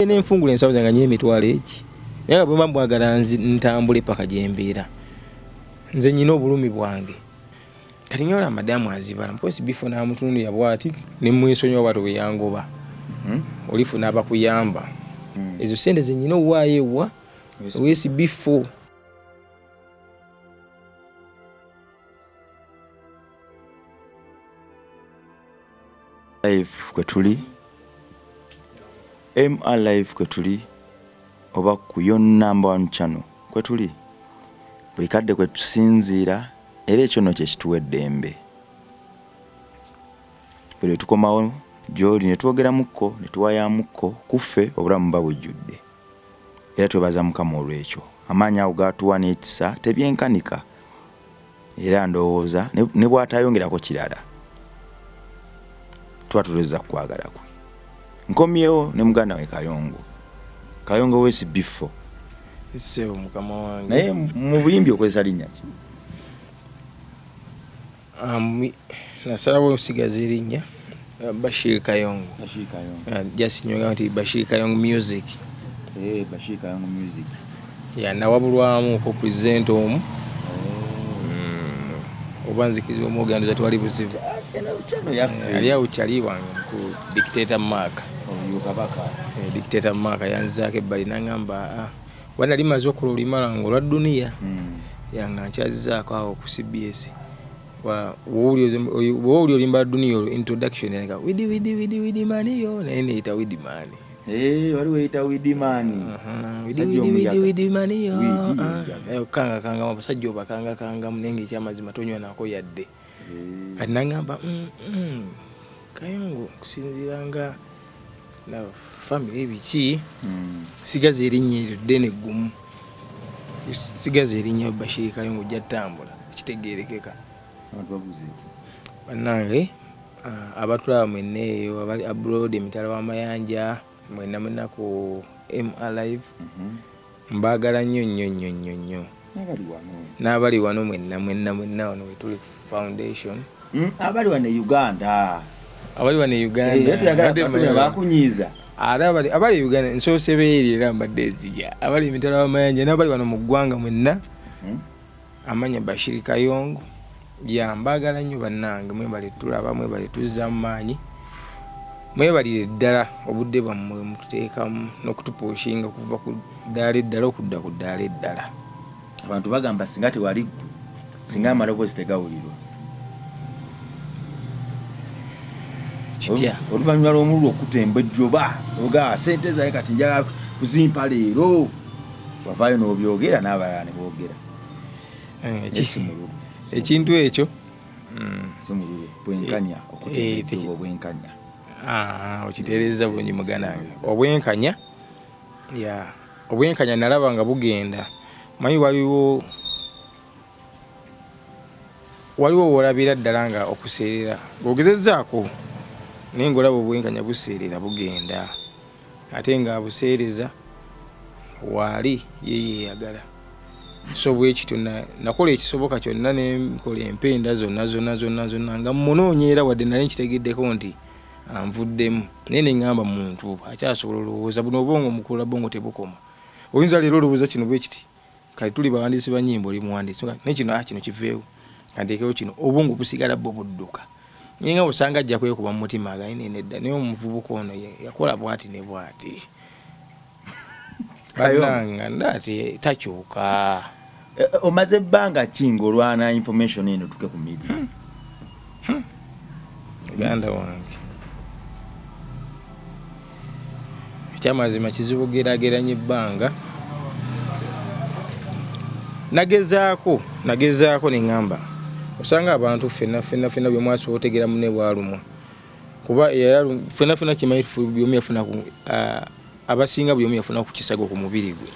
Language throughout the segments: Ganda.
Nenfungula ensawo zange nyo emitwalo egi, naye nga bwemba mbwagala ntambule paka gyembeera, nze nyina obulumi bwange. Kati nyola madamu azibala mpozi bifo namutunulira bwati nemwesonyiwa bwati bweyangoba. Olifuna abakuyamba. Ezo sente zenyina owaayo ewa wesi bifo. Live kwe tuli, MR Live kwe tuli, oba ku yo number one channel kwe tuli, buli kadde kwe tusinziira, era ekyo nno kye kituwa eddembe. Buli lwe tukomawo gy'oli ne twogeramukko ne tuwayamukko ku ffe, obulamu buba bujjudde. Era twebaza Mukama olw'ekyo. Amaanyi ago g'atuwa n'ekisa tebyenkanika. Era ndowooza ne bw'atayongerako kirala, tuba tulowooza ku kwagala kwe. Nkomyewo ne muganda we Kayongo. Kayongo wesi bifo. Ssebo mukama wange. Naye mu buyimbi okozesa linnya ki? Nasalawo okusigaza erinnya Bashir Kayongo. Bashir Kayongo. Just nyoga nti Bashir Kayongo Music. Bashir Kayongo Music. Ya nawabulwamu ko present omu. Oba nzikiriza omwoganduza twali buzibu. Ali awo kyali wange mukulu Dictator Mark. Oyo kabaka. Dictator Mark yanzaako ebbali n'angamba, kuba nali maze okukola oluyimba lwange olwa Dunia. Yanga nkyazzaako awo ku CBS. Bw'oba oli oluyimba lwa Dunia olwo introduction yandika widi widi widi widi mani yo, naye neyita widi mani. Wali weyita widi mani. Widi widi widi widi mani yo. Kanga kanga abasajja obakanga kangamu naye ng'ekyamazima tonywa nako yadde. Kati nangamba, Kayongo kusinziira nga na family biki, sigaza erinnya eryo ddene ggumu. Sigaza erinnya Bashir Kayongo ojja ttambula kitegeerekeka. Bannange abatulaba mwenna eyo abali abroad emitala w'amayanja mwenna mwenna ku MR Live, mbaagala nnyo nnyo nnyo nnyo nnyo. N'abali wano mwenna mwenna mwenna wano wetuli ku foundation. Abali wano e Uganda. Abali wano e Uganda. Bakunyiiza. Ate abali e Uganda nsoose beeri era mbadde nzija. Abali emitala w'amayanja n'abali wano mu ggwanga mwenna. Amanya Bashir Kayongo. Ya mbaagala nnyo bannange, mwebale tulaba, mwebale tuzzaamu maanyi. Mwebalire ddala obudde bwammwe mututeekamu n'okutupushinga okuva ku ddaala eddala okudda ku ddaala eddala. Abantu bagamba singa tewali ggwe, singa amaloboozi tegawulirwa. Kitya? Oluvannyuma lw'omululu okutemba ejjoba, oga sente zange kati njagala kuzimpa leero. Wavaayo n'obyogera n'abalala ne boogera. Ekintu ekyo. Si mululu, bwenkanya, okutemba ejjoba obwenkanya. Okitereeza bulungi muganda wange. Obwenkanya, ya, obwenkanya nalaba nga bugenda. Manyi waliwo w'olabira ddala nga okuseerera ng'ogezezzaako naye ng'olaba obwenkanya buseerera bugenda, ate ng'abuseereza waali ye yeeyagala. So bwe kityo nakola ekisoboka kyonna ne nkola empenda zonna zonna zonna zonna nga mmunoonya, era wadde nali nkitegeddeko nti anvuddemu, naye ne ŋŋamba muntu akyasobola olowooza buno obwongo mukula bwongo tebukoma. Oyinza leero olowooza kino bwe kiti, kati tuli bawandiisi ba nnyimba, oli muwandiisi naye kino, kino kiveewo kanteekewo kino, obwongo busigala bwo budduka. Naye nga osanga ajja kwekuba mu mutima againe nedda, naye omuvubuka ono yakola bw'ati ne bw'ati. Bannange ndati takyuka. Omaze ebbanga ki ng'olwana information eno tuke ku media? Muganda wange, ekyamazima kizibu geraageranya ebbanga. Nagezaako ne ŋŋamba osanga abantu ffenna ffenna ffenna bwe mwasobola otegeera munne bw'alumwa, kuba ffenna ffenna kimanyi buli omu yafuna ku, abasinga buli omu yafuna ku kisago ku mubiri gwe.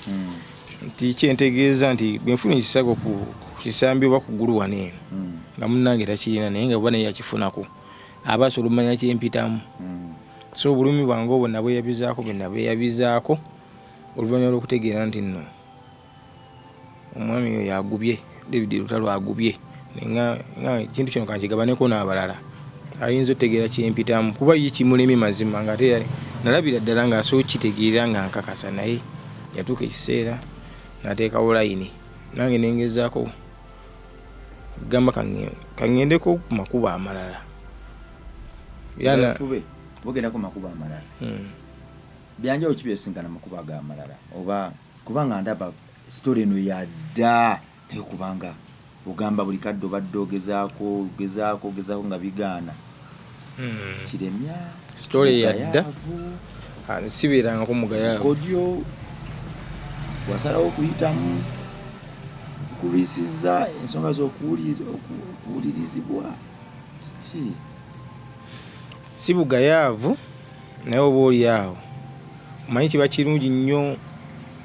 Nti kyentegeeza nti bwe nfuna ekisago ku kisambi oba ku ggulu wano eno, nga munnange takirina, naye nga bw'aba naye yakifunako aba asobola okumanya kye mpitamu. So obulumi bwange obwo nabweyabizaako bwe nabweyabizaako oluvannyuma lw'okutegeera nti nno omwami oyo agubye, David Lutalo agubye, nga ekintu kino kankigabaneko n'abalala ayinza otegeera kye mpitamu, kuba ye kimulemye mazima ng'ate Nalabira ddala ng'asobola okukitegeera nga nkakasa, naye yatuuka ekiseera n'ateekawo layini, nange nengezaako gamba kaŋŋendeko ku makubo amalala. Fube bogendako makubo amalala. Byanjawulo ki byosinkana makubo ago amalala? Oba kubanga ndaba story eno yadda, naye kubanga ogamba buli kadde obadde ogezaako ogezaako ogezaako nga bigaana. Kiremya Story yadda. Sibeerangako mugayaavu. Kodyo wasalawo okuyitamu kulwisiza ensonga z'okuwulirizibwa kiki? Si bugayaavu, naye oba oli awo omanyi kiba kirungi nnyo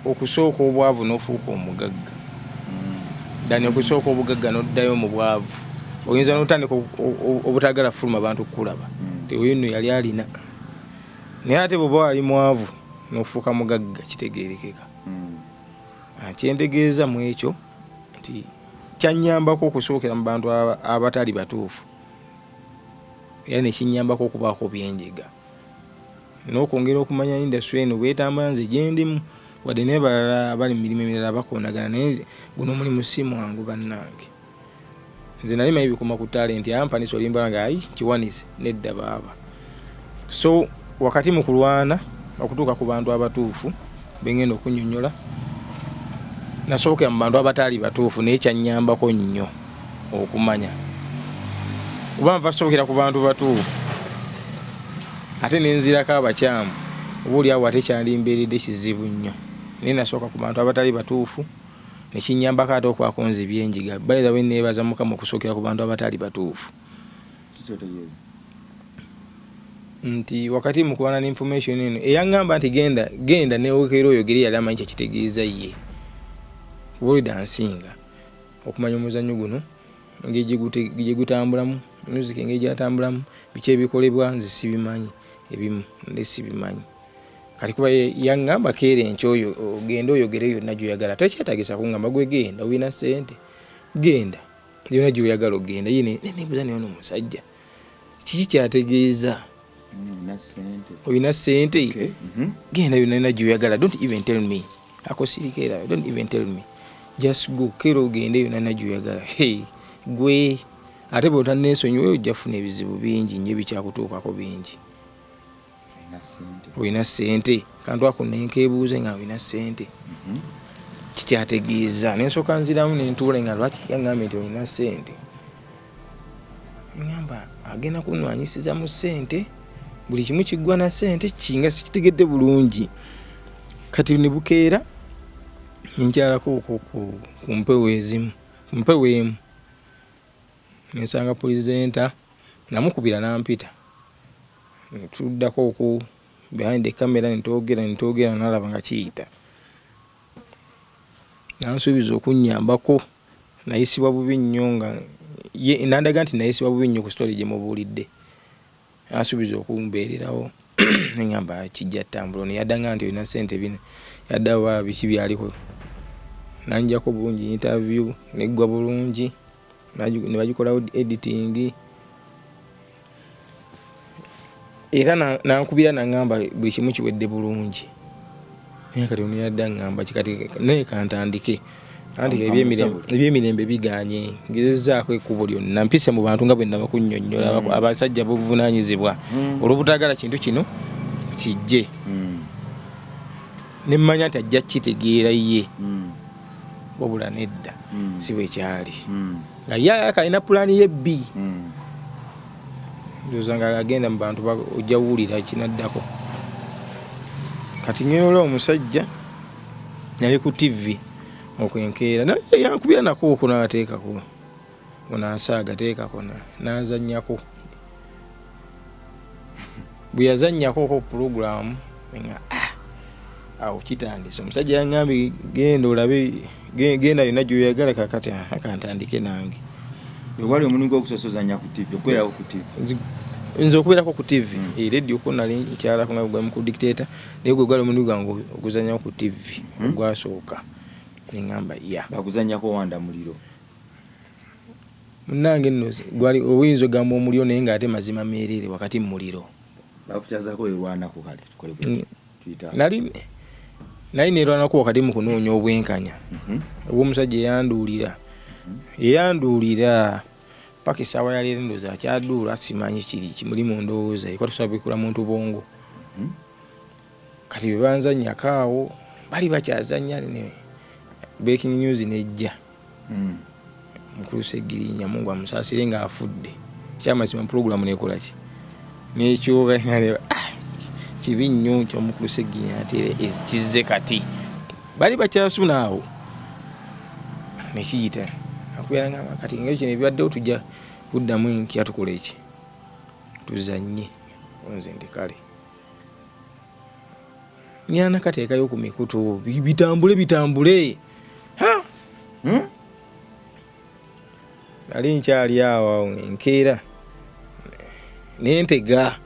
okusooka obwavu n'ofuuka omugagga ddani okusooka obugagga n'oddayo mu bwavu. Oyinza n'otandika obutagala fuluma bantu kukulaba, oyo nno yali alina, naye ate bw'oba wali mwavu n'ofuuka mugagga kitegeerekeka. Kyentegeeza mu ekyo nti kyannyambako okusookera mu bantu abatali batuufu, era ne kinnyambako okubaako byenjega n'okwongera okumanya industry eno bwetambula. Nze gyendimu, wadde naye balala abali mu mirimu emirala bakoonagana, naye guno omulimu si mwangu bannange. Nze nali manyi bikoma ku talent, ampanisa olimbala nga ayi kiwanise, nedda baaba. So wakati mu kulwana okutuuka ku bantu abatuufu bengenda okunyonyola, nasookera mu bantu abataali batuufu, naye kyannyambako nnyo okumanya, kuba nva sookera ku bantu batuufu ate nenzirako abakyamu, oba oli awo ate kyandimbeeredde kizibu nnyo. Naye nasooka ku bantu abatali batuufu nekinyambako ate okwako nzibye enjiga. By the way, neebaza Mukama okusookera ku bantu abatali batuufu. Kikyotegeeza? Nti wakati mu kulwana n'information eno, eyaŋŋamba nti genda genda newekeera oyogere, yali amanyi kyekitegeeza ye, kuba olida nsinga okumanya omuzannyo guno engeri gye gutambulamu, music engeri gyatambulamu, biki ebikolebwa, nze sibimanyi, ebimu nde sibimanyi. Kati kuba yaŋŋamba keera enkya oyo ogende oyogere yonna gy'oyagala, tekyetagisa kuŋŋamba gwe genda, olina ssente genda yonna gy'oyagala ogenda. Ye neneebuuza, naye ono omusajja kiki kyategeeza? Olina ssente, genda yonna yonna gy'oyagala, don't even tell me, akosirikeera, don't even tell me, just go, keera ogende yonna yonna gy'oyagala. Hey, gwe ate bw'otanneesonyiwa ojja kufuna ebizibu bingi nnyo ebikyakutuukako bingi. Olina ssente, kantu ako nenkeebuuze nga olina ssente kikyategeeza. Nensooka nziramu nentuula nga lwaki yaŋŋambye nti olina ssente, ŋŋamba agenda kunwanyisiza mu ssente, buli kimu kiggwa na ssente, kinga sikitegedde bulungi. Kati ne bukeera nenkyalako ku mpewo ezimu, ku mpewo emu nensanga presenter, namukubira nampita, netuddako oku behind the camera, netwogera netwogera, nalaba nga kiyita, nansuubiza okunnyambako. Nayisibwa bubi nnyo nga nandaga nti nayisibwa bubi nnyo ku story gye mubuulidde, ansuubiza okumbeererawo, neŋŋamba kijja ttambula. Ono yaddanga nti olina ssente bino, yaddawo oba biki byaliko, nanjjako bulungi interview neggwa bulungi, ne bagikolawo editing, era nankubira naŋŋamba buli kimu kiwedde bulungi. Naye kati ono yadde aŋŋamba ki? Kati naye kantandike anti ebyemirembe biganye, ngezezzaako ekkubo lyonna, mpise mu bantu nga bwe naba kunnyonnyola, abasajja b'obuvunaanyizibwa, olw'obutaagala kintu kino kijje, ne mmanya nti ajja kukitegeera ye, wabula nedda, si bwe kyali, nga ye alina pulaani ye bbi. Ndowooza nga agenda mu bantu ojja wuwulira kinaddako. Kati ngenda olaba omusajja yali ku TV okwenkeera, naye yankubira nako okwo n'ateekako ono asaaga teekako n'azannyako. Bwe yazannyako okwo pulogulaamu nga awo kitandise, omusajja yaŋŋambye genda olabe, genda yonna gy'oyagala, kakati kantandike nange. Wali omulimu gw'okusoosa ozannya ku TV, okubeerako ku TV? Nze okubeerako ku TV, radio ko nali nkyalako nga gwe ku dictator, naye gwe gwali omulimu gwange oguzannyako ku TV ogwasooka, neŋŋamba ya. Baguzannyako wanda muliro. Munnange nno gwali oyinza ogamba omuliro, naye ng'ate mazima meereere wakati mu muliro. Bakukyazako werwanako kale tukole tuyita. Nali nerwanako wakati mu kunoonya obwenkanya. Obw'omusajja eyanduulira. Eyanduulira paka essaawa ya leero ndowooza akyaduula, simanyi kiri kimuli mu ndowooza ye, kuba tosobola bikula muntu bwongo. Kati bwe banzannyako awo, bali bakyazannya ne breaking news nejja. Mukulu Ssegirinya, Mungu amusaasire, ng'afudde. Ekyamazima pulogulaamu nekola ki? Nekyoga kibi nnyo nti omukulu Ssegirinya ate era kizze kati. Bali bakyasuna awo nekiyita akubeera nga kati nga kino ebibaddewo, tujja kuddamu enkya tukole ki, tuzannye. Nze ndi kale nyina nakateekayo ku mikutu bitambule bitambule. Ha! Nali nkyali awo enkeera nentega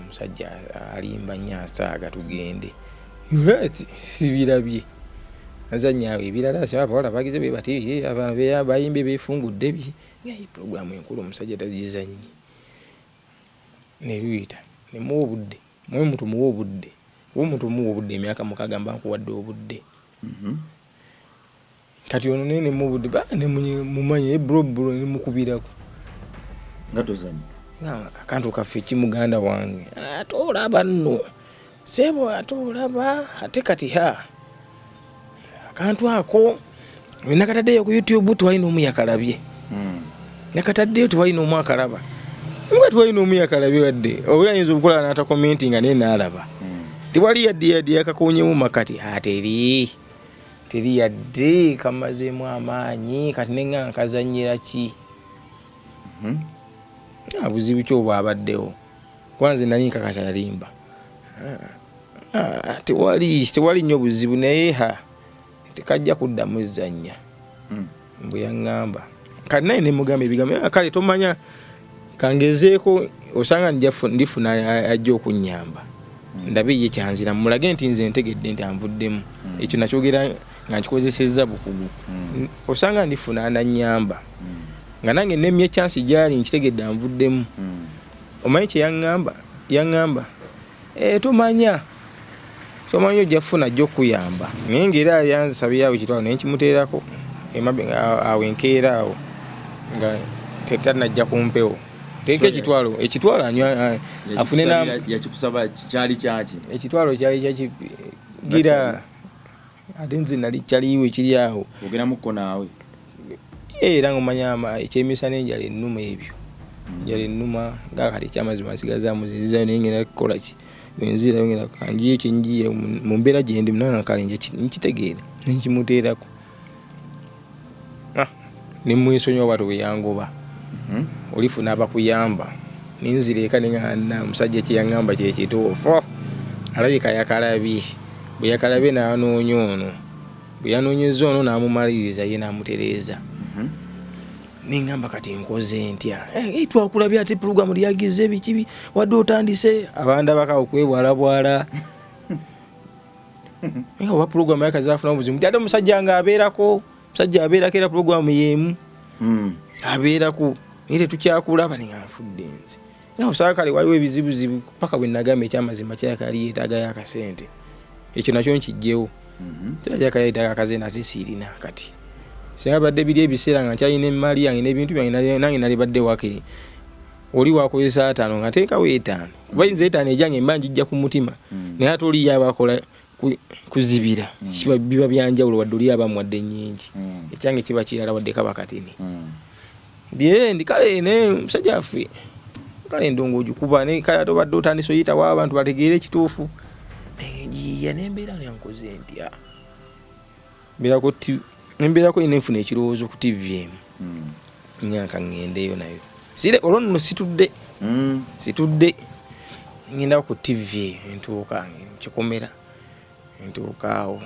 omusajja alimba nnyo asaaga tugende, sibirabye azannya awo ebirala, abawala bagize bwe bati, abaana bayimbye beefungudde bi pulogulaamu enkulu omusajja tagizannye. Neruyita nemuwa obudde, muwe omuntu, muwe obudde, oba omuntu omuwa obudde emyaka 6 mba nkuwadde obudde. Kati ono naye nemuwa obudde nemumanya bro bro, nemukubirako. Nga tozannya. Akantu kaffe ki muganda wange, ate olaba nno sebo, ate olaba ate kati ha akantu ako nakataddeyo ku YouTube tewali n'omu yakalabye. Nakataddeyo tewali n'omu akalaba, nga tewali n'omu yakalabye, wadde oba ayinza okukola n'atakomentinga naye n'alaba. Tewali yadde yadde yakakunyemu makati ateri teri yadde kamazeemu amaanyi. Kati nenga nkazannyira ki? Buzibu ki obwabaddewo? Kuba nze nali nkakasa yalimba. Tewali tewali nnyo buzibu, naye ha tekajja kuddamu ezzannya. Mbwe yaŋŋamba kati naye nemugamba ebigambo, kale tomanya kangezeeko, osanga ndifuna ajja okunnyamba, ndabe ye kyanzira, mulage nti nze ntegedde nti anvuddemu. Ekyo nakyogera nga nkikozesezza bukugu, osanga ndifuna anannyamba nga nange nemye chance gyali nkitegedde anvuddemu. Omanyi kye yaŋŋamba? Yaŋŋamba, tomanya tomanya ojja kufuna ajja okukuyamba, naye ngaera yansabirawo ekitwalo naye nkimuteerako awo enkeera awo nga tetanajja ku mpewo, teeka ekitwalo, ekitwalo anywa afune. Yakikusaba kyali kyaki? Ekitwalo kyali kyaki gira ate nze nali kyaliwo ekiri awo. Ogeramukko naawe. Era nga omanya ekyemisana enjala ennuma, ebyo enjala ennuma nga kati ekyamazima nsigazaamu nzizayo, naye ngenda kukola ki? Bwenzirayo ngenda kanjiye kyenjiye mu mbeera gyendi nange kale nkitegeere nenkimuteerako nemwesonyiwa bwatyo bwe yangoba. Olifuna abakuyamba nenzira eka neŋŋamba omusajja kyeyaŋŋamba kyekituufu, alabika yakalabye, bwe yakalabye n'anoonya ono, bwe yanoonyezza ono n'amumaliriza ye n'amutereeza. Neŋŋamba kati nkoze ntya? Twakulabye ate pulogulaamu lyagize biki, wadde otandise abandabako awo kwebwalabwala oba pulogulaamu yakazi afuna obuzibu nti ate omusajja nga abeerako, omusajja abeerako era pulogulaamu y'emu abeerako, naye tetukyakulaba. Nenga nfudde nze osanga kale waliwo ebizibuzibu paka bwe nagamba ekyamazima kirabika yali yeetaagayo akasente, ekyo nakyo nkijjewo. Kirabika yeetaaga akasente ate siirina. Kati singa badde biri ebiseera nga nkyalina emaali yange n'ebintu byange, nange nalibadde wakiri oli wakozesa 50 nga nteekawo 5, kuba nze 5 egyange mba njijja ku mutima, naye ate oli ye abakola kuzibira biba byanjawulo, wadde oli aba muwadde nnyingi, ekyange kiba kirala wadde kaba katini. Byendi kale naye omusajja waffe kale endongo ogikuba naye kale ate obadde otandise oyitawo abantu bategeere ekituufu. Njiiya nembeera nkoze ntya, mbeerako nembeerako nenfuna ekirowoozo ku TV emu nyanka ŋŋendeyo nayo sire olwo nno situdde situdde ŋŋenda ku TV eyo ntuuka nkikomera ntuuka awo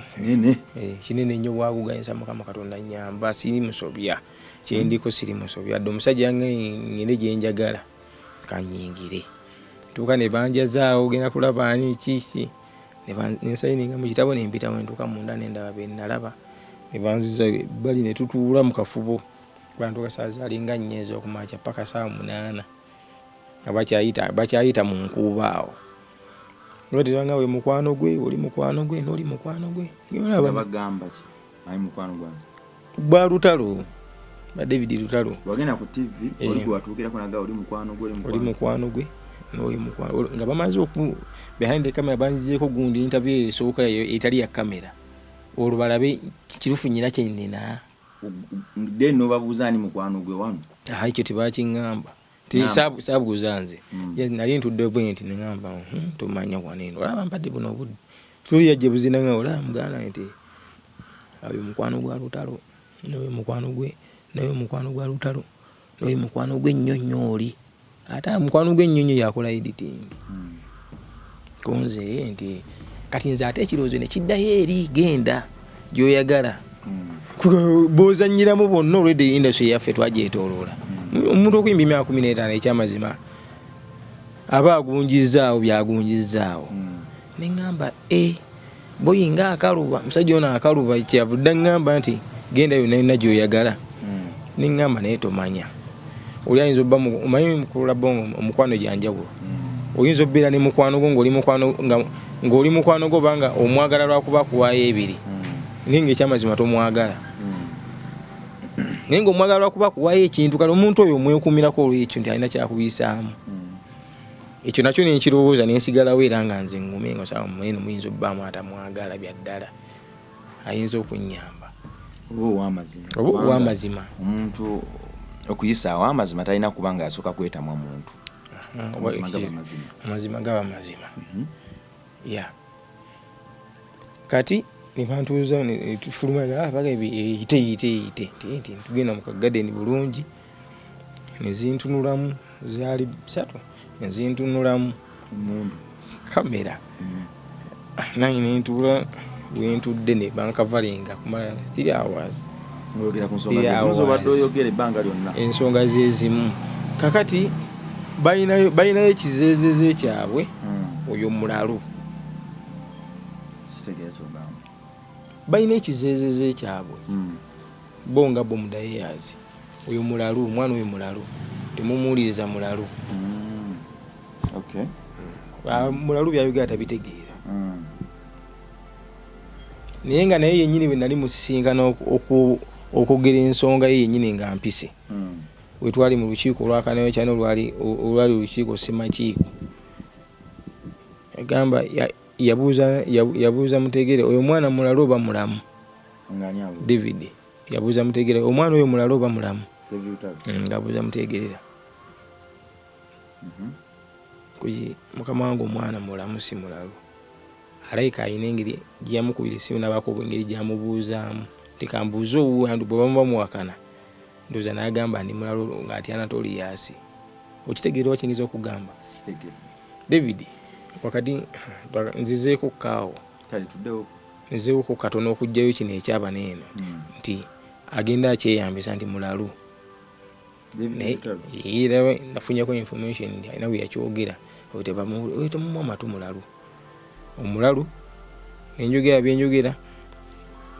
kinene nnyo bwaguganyisa Mukama Katonda nnyamba, siri musobya kyendiko, siri musobya dde omusajja ŋŋende gye njagala kanyingire ntuuka ne banjazaawo ogenda kulaba ani kiki nensayininga mu kitabo nempitawo nentuuka munda nendaba be nalaba ne banziza ebbali ne tutuula mu kafubo. Bantuuka ssaawa zaali nga 4 ez'okumakya paka ssaawa 8. Nga bakyayita mu nkuuba awo. Nga we mukwano gwe, oli mukwano gwe, n'oli mukwano gwe. Bagamba ki? Ayi mukwano gwange. Gwa Lutalo. Ba David Lutalo. Wagenda ku TV, oli gwe watuukirako naga oli mukwano gwe, oli mukwano gwe, n'oli mukwano. Nga bamaze oku behind the camera banzizeeko gundi interview esooka etali ya kamera. Olwo balabe kirufu nnyina kye nnina. Then n'obabuuza ani mukwano gwe wano? Aha, ekyo tebakiŋŋamba. Saabuuza nze. Nali ntudde bwe nti ne ŋŋamba, tomanya wano eno. Olaba mpadde buno obudde. Tuli yajja buzina nga olaba muganda nti oyo mukwano gwa Lutalo, n'oyo mukwano gwe, n'oyo mukwano gwa Lutalo, n'oyo mukwano gwe nnyo nnyo oli. Ate mukwano gwe nnyo nnyo yakola editing. Konze nti kati nze ate ekirowoozo ne kiddayo eri genda gy'oyagala. Bw'ozannyiramu bonna olwedde industry yaffe twagyetooloola. Omuntu okuyimba emyaka 15 ekyamazima aba agunjizzaawo by'agunjizzaawo. Ne ŋŋamba boyi nga akaluba, musajja ono akaluba kyeyavudde aŋŋamba nti genda yonna yonna gy'oyagala. Ne ŋŋamba naye tomanya. Oli ayinza obba omanyi mukulula bongo omukwano gya njawulo. Oyinza obbeera ne mukwano gwo ng'oli mukwano gwo obanga omwagala lwakuba akuwaayo ebiri. Naye ng'ekyamazima tomwagala. Naye ng'omwagala lwakuba akuwaayo ekintu, kale omuntu oyo omwekuumirako olw'ekyo nti alina kyakuyisaamu. Ekyo nakyo ne nkirowooza ne nsigalawo era nga nze ŋŋume nga osanga eno muyinza obbaamu atamwagala bya ddala. Ayinza okunnyamba. Oba ow'amazima. Oba ow'amazima. Omuntu okuyisa aw'amazima talina kuba nga yasooka kwetamwa muntu. Amazima gaba mazima. Amazima gaba mazima. Yeah. Kati ne bantuuza ne tufuluma baga eyite eyite eyite nti tugenda mu kagadeni bulungi ne zintunulamu zaali ssatu ne zintunulamu kamera. Nange ne ntuula we ntudde ne bankavalinga kumala 3 hours. Oyogera ku nsonga ze zimu z'obadde oyogera ebbanga lyonna. Ensonga ze zimu. Kakati balinayo ekizeezeze kyabwe oyo mulalu. Kitegeera ky'ogamba. Balina ekizeezeze kyabwe. Bo nga bo mudayeyazi. Oyo mulalu, omwana oyo mulalu. Temumuwuliriza mulalu. Okay. Mulalu byayogera tabitegeera. Naye nga naye yennyini bwe nali musisinkana okwogera ensonga ye yennyini nga mpise. We twali mu lukiiko olwa Kanayokyana olwali olukiiko Ssemakiiko. Agamba yabuuza Mutegere oyo omwana mulalu oba mulamu? David yabuuza Mutegere omwana oyo mulalu oba mulamu? Ng'abuuza Mutegerera. Kuyi mukama wange omwana mulamu si mulalu. Alayika alina engeri gye yamukubira essimu n'abaako engeri gy'amubuuzaamu. Tekambuuze owuwe anti bwe bamuba muwakana. Ndowooza n'agamba ndi mulalu ng'atya Anatoliyaasi. Okitegeera oba kye okugamba? David wakati nzizeeko kaawo. Nzizeeko katono okuggyayo kino ekyabano eno nti agenda akyeyambisa nti mulalu. Naye era nafunyako information nti alina bwe yakyogera oyo temumuwa matu mulalu. Omulalu enjogera byenjogera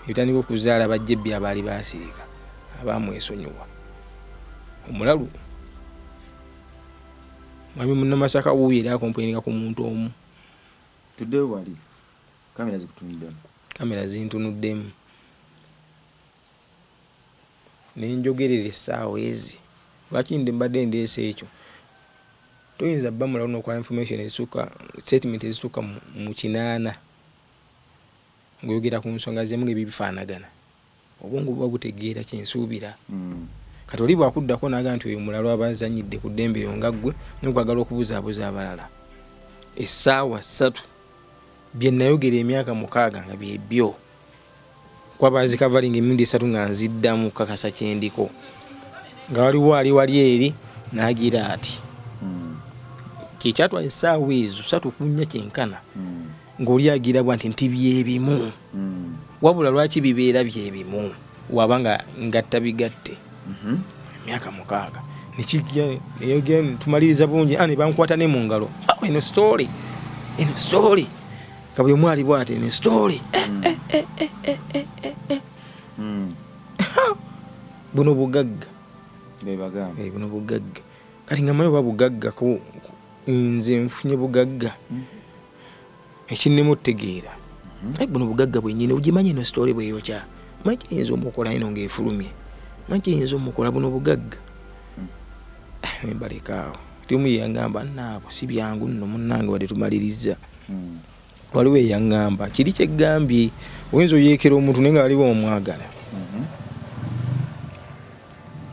ebitandika okuzaala bajjebbi abaali baasirika abaamwesonyiwa. Omulalu mwami Munnamasaka wuuyo era akomplaininga ku muntu omu. Tuddeyo wali kamera zikutunuddemu. Kamera zintunuddemu. Ne njogerera essaawa ezi. Lwaki mbadde ndeese ekyo? Toyinza bba mulalu n'okola information ezisukka statement ezisukka mu 8 ng'oyogera ku nsonga z'emu ng'ebifaanagana. Obwongo buba butegeera kye nsuubira. Kati oli bw'akuddako n'agamba nti oyo mulalu aba azannyidde ku ddembe lyo nga ggwe n'okwagala okubuzaabuza abalala. Essaawa 3 bye nayogera emyaka 6 nga bye byo. Kuba baazikavalinga emirundi 3 nga nziddamu kakasa kye ndiko. Nga waliwo ali wali eri n'agira ati. Kye kyatwala essaawa ezo 3 ku 4 kyenkana. Ng'oli agira bwa nti bye bimu. Wabula lwaki bibeera bye bimu? Waba nga ngatta bigatte. Emyaka 6. Nekijja neyogera tumaliriza bulungi ne bankwata ne mu ngalo. Eno story. Eno story. Nga buli omu ali bw'ati eno story. Buno bugagga. Buno bugagga. Kati nga manyi oba bugagga nze nfunye bugagga ekinnema otutegeera. Aye buno bugagga bwennyini ogimanyi eno sitole bweyokya, manyi kiyinza omukola eno ng'efulumye, manyi kiyinza omukola buno bugagga. Nembalekaawo timu yeyaŋŋamba naabo si byangu nno munnange wadde tumalirizza. Waliwo eyaŋŋamba kiri kyeggambye oyinza oyeekera omuntu naye nga waliwo omwagala.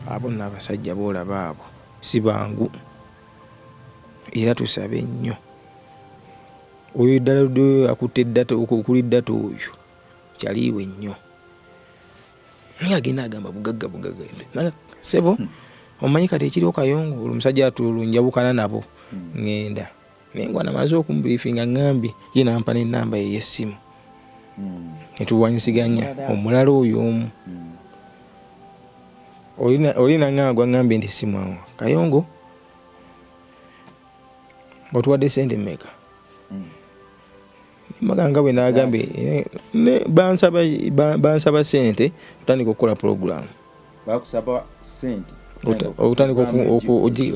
Abo nno abasajja boolaba abo si bangu era tusabe nnyo. Oyo ddala akutte data okuli data oyo kyaliiwe nnyo. Naye agenda agamba bugagga bugagga. Sebo omanyi kati ekiriwo Kayongo olwo omusajja atulunjawukana nabo ŋŋenda. Naye nga namaze okumbriefinga ŋŋambye ye nampa n'ennamba ye ey'essimu. Ne tuwanyisiganya omulala oyo omu. Oli naŋŋamba gwaŋŋambye nti si mwangu. Kayongo otuwadde ssente mmeka? Mbaga nga bwe nagambye bansaba ssente otandika okukola pulogulaamu. Bakusaba ssente otandika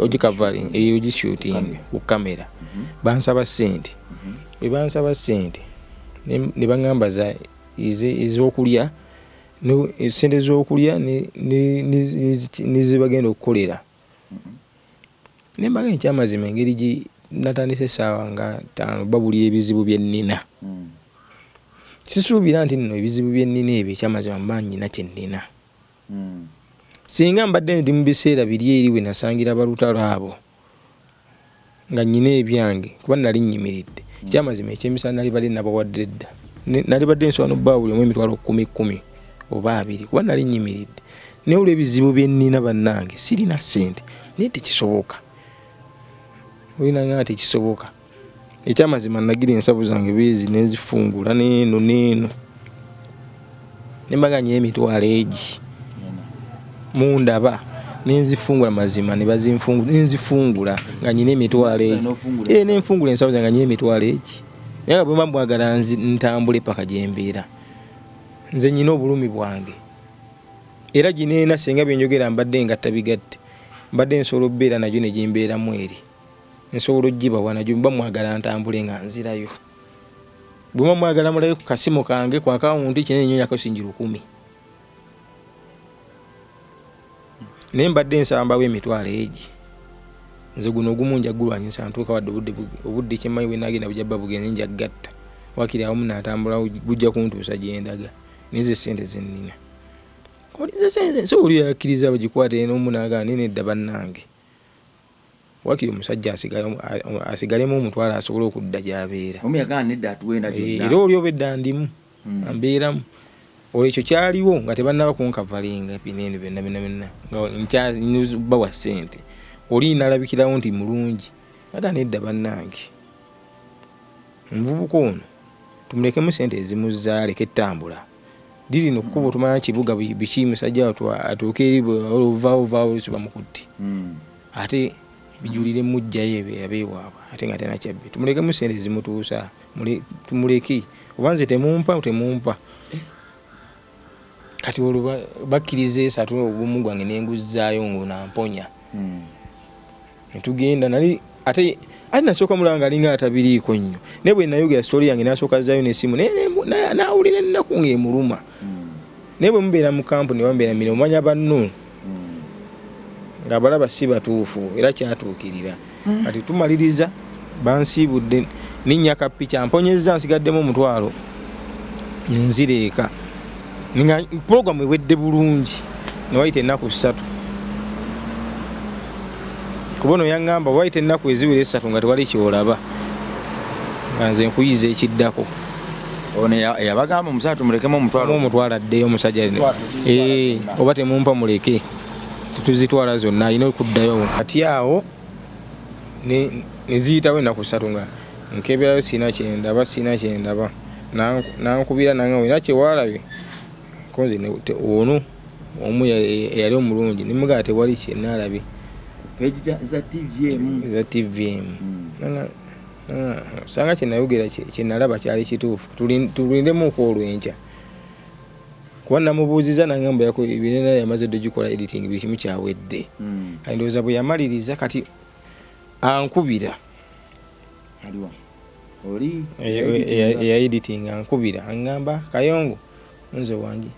ogikavaling ogishooting ku kamera. Bansaba ssente, bwe bansaba ssente ne baŋŋamba ez'okulya ssente z'okulya ne ze bagenda okukolera. Ne mbaga ekyamazima engeri gye natandise essaawa nga ttaano babulira ebizibu bye nnina. Sisuubira nti nno ebizibu bye nnina ebyo ekyamazima mba nnyina kye nnina. Singa mbadde ndi mu biseera biri eri we nasangira balutalo abo nga nnyina ebyange kuba nali nnyimiridde. Ekyamazima ekyemisana nalibadde nabawadde dda. Nalibadde nsobola n'obbawa buli omu emitwalo kkumi kkumi oba abiri kuba nali nnyimiridde. Naye olw'ebizibu bye nnina bannange sirina ssente naye tekisoboka. Olina nga tekisoboka. Ekyamazima nagira ensawo zange beezi ne nzifungula n'eno n'eno. Ne mbaga nnyina emitwalo egi mundaba ne nzifungula mazima ne bazinfungula ne nzifungula nga nnyina emitwalo egi. Ne nfungula ensawo zange nga nnyina emitwalo egi. Naye nga bwe mba mbwagala ntambule paka gye mbeera. Nze nnyina obulumi bwange. Era gino ena singa bye njogera mbadde ngatta bigatte. Mbadde nsobola okubeera nagyo ne gimbeeramu eri. Nsobola ogibawa nagyo mba mwagala ntambule nga nzirayo. Bwe mba mwagala mulabe ku kasimu kange ku akawunti kinene nnyo nyako singi 1000. Naye mbadde nsaba mbawe emitwalo egi. Nze guno ogumu nja gulwanyisa ntuuka wadde obudde kye mmanyi bwe naagenda bujja bba bugenze nja gatta. Waakiri awamu naatambula gujja kuntuusa gye ndaga. Naye ze ssente ze nnina. So oli yakkiriza bagikwate n'omu n'agamba naye nedda bannange. Waakiri omusajja asigalemu omutwalo asobole okudda gy'abeera. Omu yagamba nedda atuwe na gyonna. Era oli obedda ndimu ambeeramu. Olwo ekyo kyaliwo nga tebannaba kunkavalinga bino eno byonna byonna byonna nga nkyabawa ssente. Oli nalabikirawo nti mulungi. Aga nedda bannange. Omuvubuka ono tumulekemu ssente ezimuzza aleke ettambula. Lirino kkubo tumanya kibuga biki musajja atuuke eri ovaawo vaawo oluusi bamukutte. Ate bijulire muggyayo abeewaabwe ate nga talina kyabbi. Tumulekemu ssente ezimutuusa tumuleke oba nze temumpa temumpa. Kati olwo bakkiriza esatu ogumu gwange ne nguzzaayo ng'onamponya. Ne tugenda nali ate nasooka mulaba ng'alinga atabiriiko nnyo. Naye bwe nayogera sitori yange n'asooka azzaayo n'essimu n'awulira ennaku ng'emuluma. Naye bwe mubeera mu kampuni oba mubeera mu mirimu omanya banno ng'abalaba si batuufu era kyatuukirira. Kati tumaliriza bansiibudde ninnya kapiki mponyezza nsigaddemu omutwalo nzira eka. Nga pulogulaamu ewedde bulungi ne wayita ennaku ssatu. Kuba ono yaŋŋamba wayita ennaku eziwera essatu nga tewali ky'olaba nga nze nkuyiza ekiddako. Ono yabagamba omusajja tumulekemu omutwalo. Omutwalo addeyo omusajja. Oba temumpa muleke. Tetuzitwala zonna alina okuddayo. Kati awo ne ziyitawo ennaku ssatu nga nkeberayo sirina kye ndaba sirina kye ndaba. Nankubira nangamba olina kye waalabye? Ko nze ono omu eyali omulungi ne mugamba tewali kye naalabye. Page za TV emu. Za TV emu. Osanga kye nayogera kye nalaba kyali kituufu. Tulindemuuko olw'enkya. Kuba namubuuziza nangamba ebinena yamaze dde ogikola editing, buli kimu kyawedde. Kati ndowooza bwe yamaliriza kati ankubira. Aliwa oli? Eya editing ankubira, aŋŋamba, "Kayongo, nze wangi."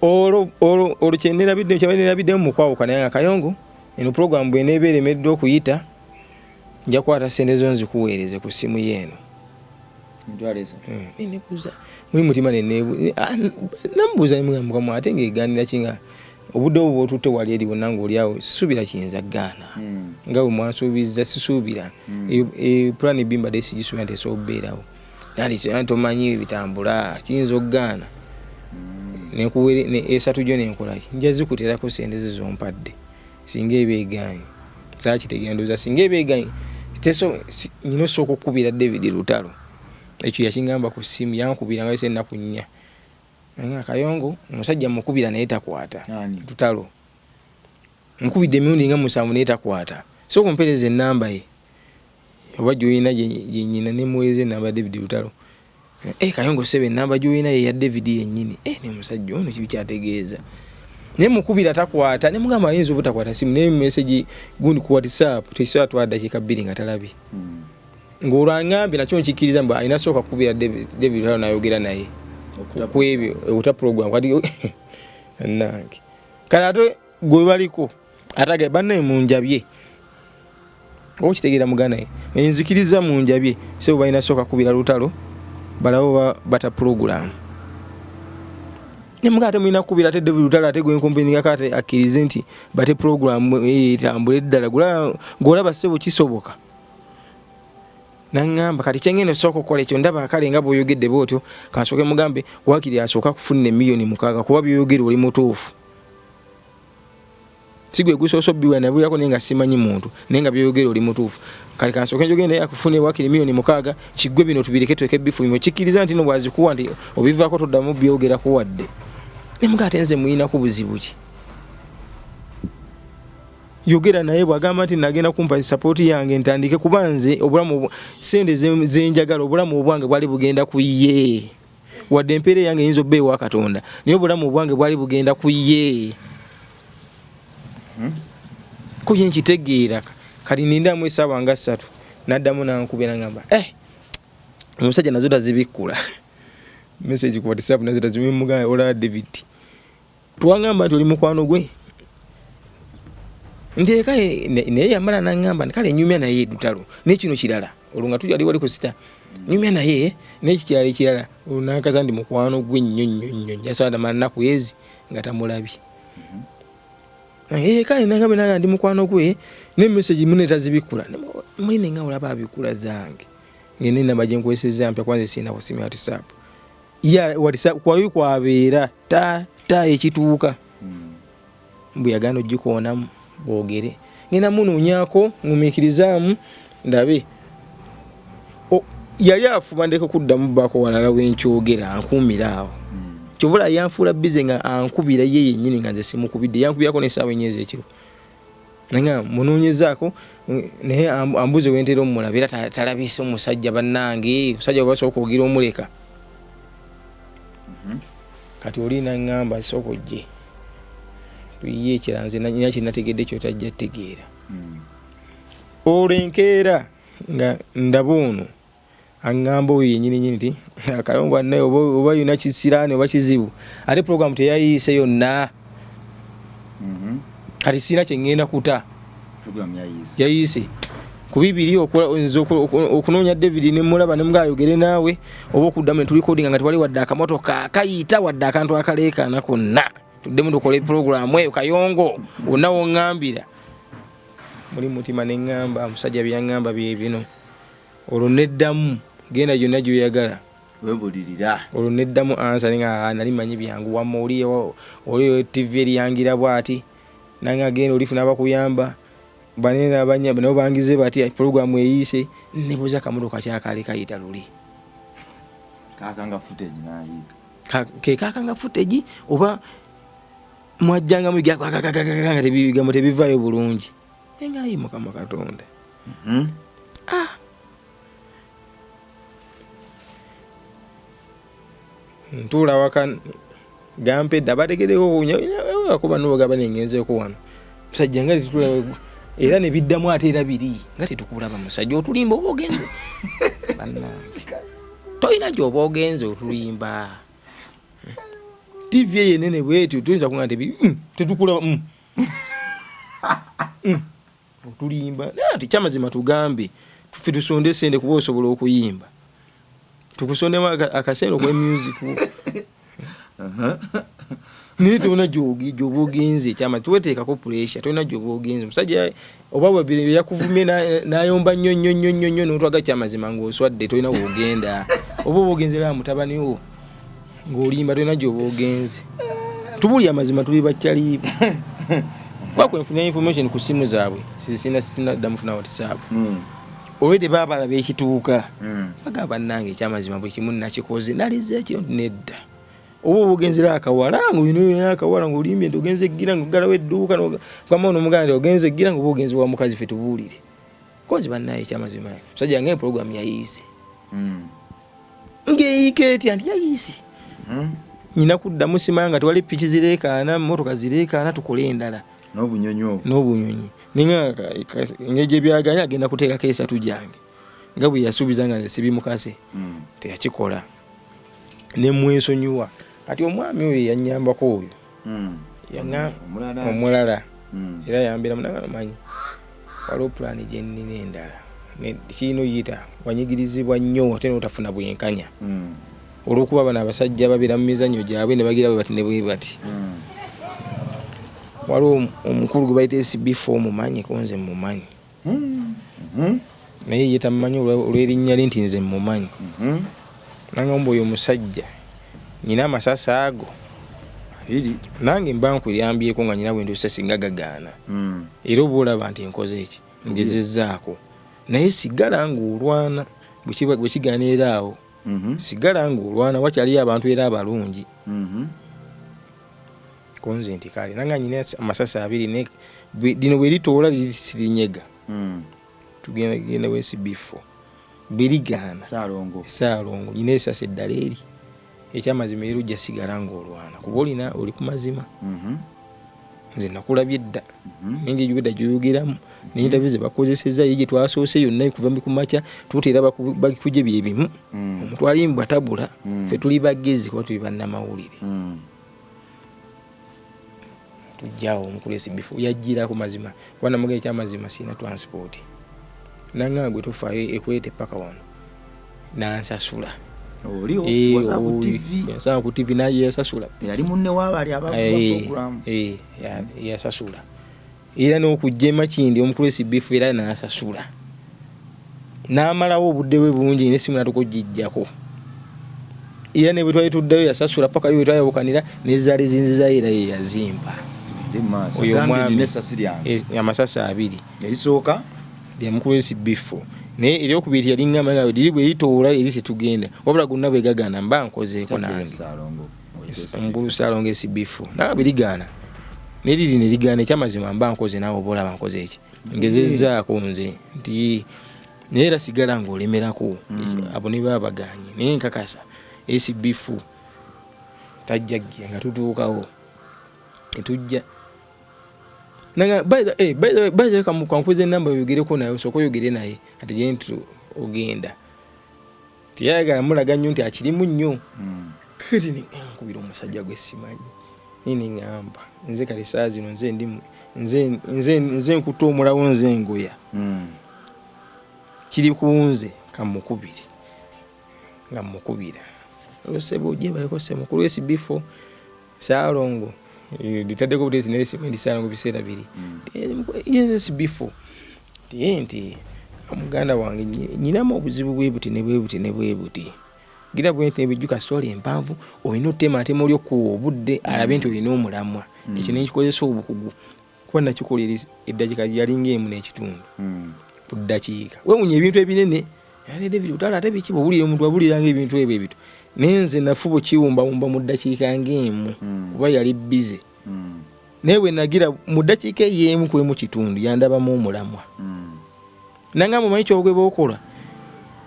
Olwo olwo olwo kyenerabidde, kyenerabidde mu kwawukana, naye nga, "Kayongo, eno program bweneeba eremeddwa okuyita, nja kukwata sente zo nzikuweereze ku ssimu yeeno." Emitwalo 3. Nenebuuza muli mutima, namubuuza nemugamba, "Ate ngaeganira ki nga obudde obwo bwotutte wali eri wonna ngaoliawo? Sisuubira kiyinza gaana nga bwe mwansuubiza, sisuubira. Eyo plan B mbadde sigisuubira nti esobola okubeerawo." Nandi tomanyi bitambula, kiyinza okugaana. Nenkuwere esatu gyo nenkolaki, nja zikuterako sente ze zompadde singa eba eganye. Saakitegeera, ndowooza singa eba eganye nyina osooka okukubira David Lutalo. Ekyo yakiŋŋamba ku ssimu, yankubira nga yise ennaku 4 nga, "Kayongo, omusajja mukubira naye takwata." Ani? Lutalo. Nkubidde emirundi nga 7 naye takwata, sooka ompeereza ennamba ye oba gyolina gyenyina. Nemuweereza ennamba ya David Lutalo. "Eh, Kayongo sebe, ennamba gyolina ye ya David yennyini?" Eh, ne musajja ono kibi kyategeeza, naye mukubira takwata. Nemugamba ayinza obutakwata simu, naye message gundi ku WhatsApp tekisobola twala dakiika 2 nga talabye. Ng'olwo aŋŋambye nakyo nkikkiriza mbu alina sooka kukubira David Lutalo n'ayogera naye ku ebyo okuta program. Kati nange kale ate gwe baliko ate bannaye munjabye, oba okitegeera muganda ye, nzikiriza munjabye sebo, balina sooka kubira Lutalo balabe oba bata program. Nemuga ate mulina kukubira ate David Lutalo, ate gwenkompeningako ate akkirize nti bate program etambule ddala gwolaba sebo kisoboka. Naŋŋamba kati kyengenda osooka okukola ekyo, ndaba kale nga bw'oyogedde bwotyo, kansooke mugambe waakiri asooka kufunira 6 million, kuba byoyogera oli mutuufu, si gwe gusoose obbiwa nabuyako, naye nga simanyi muntu, naye nga byoyogera oli mutuufu. Kale kansooke njogere naye akufune waakiri 6 million, kiggwe bino tubireke tuleke bifulumya. Okikkiriza nti no bwazikuwa nti obivaako toddamu byogerako wadde? Nemuga ate nze muyinaku buzibu ki? Yogera naye, bwagamba nti nagenda kumpa support yange ntandike, kuba nze obulamu sente zenjagala, obulamu obwange bwali bugenda ku ye, wadde empeera yange eyinza obba ewa Katonda, naye obulamu obwange bwali bugenda ku ye. Ko ye nkitegeera. Kati nindamu essaawa nga 3, naddamu nankubira, ngamba, "Eh, omusajja nazo tazibikkula message ku WhatsApp, nazo tazimugamba." Olaba David twangamba nti oli mukwano gwe nteeka naye yamala naŋŋamba nti kale nyumya naye Lutalo nekino kirala. Olwo nga tuli wali ku sita nyumya naye nekikirala ekirala, olwo nankaza ndi mukwano gwe nnyo nnyo nnyo, njasobola tamala nnaku ezi nga tamulabye. Eh, kale nangambe naga ndi mukwano gwe ne message mune tazibikkula, mwine nga olaba abikula zange ngende enamba gyenkweseza mpya, kwanza sina ku simu ya WhatsApp ya WhatsApp kwali kwabeera ta ta ekituuka mbu yagaana ogikoonamu boogere. Ngenda munoonyako ŋumiikirizaamu ndabe. Yali afuba ndeke kuddamu baako walala wenkyogera, ankuumira awo. Kyovula yanfuula bize nga ankubira ye yennyini nga nze simukubidde, yankubirako n'essaawa 4 ez'ekiro naye nga munoonyezaako naye ambuze wentera omulaba era talabise omusajja. Bannange, omusajja bwe basooka ogira omuleka. Kati oli naŋŋamba, "Sooka ojje tuyiye ekirala, nze nina kyenategedde kyotajja tegeera." Olwo enkeera nga ndaba ono aŋŋamba oyo yennyini nyini nti, "Akayongo annaye oba yina kisiraani oba kizibu, ate puroguramu teyayiise yonna. Kati sirina kyeŋŋenda kuta." Program yayiise. Yayiise ku bibiri, nze okunoonya David nemulaba nemuga ayogere naawe, oba okuddamu netulikodinga nga tewali wadde akamotoka akayita wadde akantu akaleekaana konna, tuddemu tukole puroguramu eyo. Kayongo, wonna woŋŋambira muli mutima neŋŋamba omusajja byeyaŋŋamba bye bino. Olwo neddamu, "Genda gyonna gyoyagala." Webulirira. Olwo neddamu ansa nga nali manyi byangu, wamma oli TV eriyangira bwati nange agenda olifuna abakuyamba banene abanya nabo bangize bati puroguramu eyiise. Nebuuza akamotoka kyakale kayita luli. Kakanga footage nayiga. Ke kakanga footage oba mwajjangamu nga ebigambo tebivaayo bulungi, naye nga ayi Mukama Katonda. Ah. Ntuula waka Gampedde abategereko kuba nogaba nengenzeeko wano musajja nga tetulaba era ne biddamu ate era biri nga tetukulaba musajja otulimba oba ogenze bannange tolina gy'oba ogenze otulimba. TV eyo enene bwetyo tuyinza kuga nti tetukulaba Otulimba. Naye ati kyamazima tugambe ffe tusonde sente kuba osobola okuyimba tukusondemu akasente okwe music naye tolina gyoba ogenze kyama tuweteekako pressure tolina gyoba ogenze omusajja oba webire yakuvumye nayomba nnyo nnyo nnyo nnyo nnyo notwaga kyamazima ng'oswadde tolina wogenda oba oba ogenze laba mutabani wo ng'olimba tolina gyoba ogenze tubuli amazima tuli bakyaliibo kuba kwenfuna information ku simu zaabwe sina sina ddamu funa whatsapp. Already babalaba ekituuka. Bagamba bannange ekyamazima buli kimu nakikoze nalize ekiro nti nedda oba oba ogenzera akawala ngaolina akawala ngaolimbye nti ogenze eggira ngaoggalawo edduuka gamba ono omuganda nti ogenze eggira nga oba ogenze wa mukazi fe tubuulire kozi bannaye ekyamazima musajja nga program yayiise. Ng'eyiika etya nti yayiise. Nyina kuddamu simanya nga tewali piki zireekaana mmotoka zireekaana tukole endala n'obunyonyi obwo n'obunyonyi ninga engeri gye byaganya agenda kuteekako esatu gyange nga bwe yasuubiza nga nze sibimukase. Teyakikola ne mwesonyiwa kati omwami oyo yannyambako oyo. Yanga omulala. Era yambeera munanga manyi waliwo pulaani gye nnina endala kirina oyita wanyigirizibwa nnyo ate n'otafuna bwenkanya. Olw'okuba bano abasajja babeera mu mizannyo gyabwe ne bagira bwe bati ne bwe bati. Waliwo omukulu gwe bayita SB4 omumanyi ko nze mumanyi. Naye ye tamumanyi olw'erinnya lye nti nze mumanyi. Nangamba oyo omusajja nyina amasasi ago nange mba nkuyambyeko nga nyina bwe ntuuse singa gagaana. Era oba olaba nti nkoze eki ngezezzaako naye sigala ng'olwana bwe kigaana era awo. Sigala ng'olwana wakyaliyo abantu era abalungi. Konze nti kale nanga nyina amasasi abiri ne lino bwe litoola liri sirinyega. Tugenda genda we SB4 bwe ligaana Ssaalongo nyina esasi eddala eri ekyamazima era ojja sigala ng'olwana kuba olina oli ku mazima. Nze nakulabye dda. Engeri gy'obadde gy'oyogeramu ne interview ze bakozesezza ye gye twasoose yonna kuva ku makya tuuta era bakuje bye bimu. Omuntu alimbwa tabula ffe tuli bagezi kuba tuli bannamawulire. Tujjaawo omukulu SB4 yajjira ku mazima kuba namugamba ekyamazima sirina transport. Nangamba gwe tofaayo ekuleete paka wano n'ansasula. Oli wasanga ku TV. Yasanga ku TV naye yasasula. Yali munne w'abali abakuba program. Yasasula. Era n'okujja e Makindye omukulu SB4 era n'asasula. N'amalawo obudde bwe bungi n'essimu n'atuuka okugiggyako. Era ne bwe twali tuddayo yasasula paka bwe twayabukanira n'ezaali zinzizayo era ye yazimpa. Oyo omwami amasasi abiri. Erisooka lya mukulu SB4. Naye eryokubiri yalinga nga liri bwe litoola eri tetugenda. Wabula gonna bwe gagaana mba nkozeeko nange. Omukulu Ssaalongo SB4. Naye bwe ligaana naye liri ne ligaana ekyamazima mba nkoze naawe oba olaba nkoze eki. Ngezezzaako nze nti naye era sigala ng'olemerako. Abo ne baba bagaanye naye nkakasa SB4 tajja ggira nga tutuukawo. Tujja. Nanga by the by the way kankuze enamba oyogereko naye osooke oyogere naye ategere nti ogenda. Teyayagala mulaga nnyo nti akirimu nnyo. Kati nkubira omusajja gwe simanyi. Naye ne ŋŋamba nze kale essaawa zino nze ndi nze nze nze nkutte omulawo nze ngoya. Kiri ku nze kamukubire. Nga mmukubira. Ssebo gyebaleko ssebo mukulu SB4 Ssaalongo litaddeko buteesi naye simanyi Ssaalongo biseera biri. SB4 nti nti muganda wange nyinamu obuzibu bwe buti ne bwe buti ne bwe buti. Gira bwe nti nebijjuka story empanvu olina otemaatema oli okuwa obudde alabe nti olina omulamwa. Ekyo ne nkikozesa obukugu kuba nakikolera eddakiika yalinga emu n'ekitundu. Ku ddakiika. Weewuunya ebintu ebinene ate David Lutalo ate biki bw'owulira omuntu awulira ng'ebintu ebyo ebito. Naye nze nafuba okiwumbawumba mu ddakiika ng'emu kuba yali busy. Naye bwe nagira mu ddakiika eyo emu ku emu kitundu yandabamu omulamwa. Nangamba omanyi ky'ogweba okola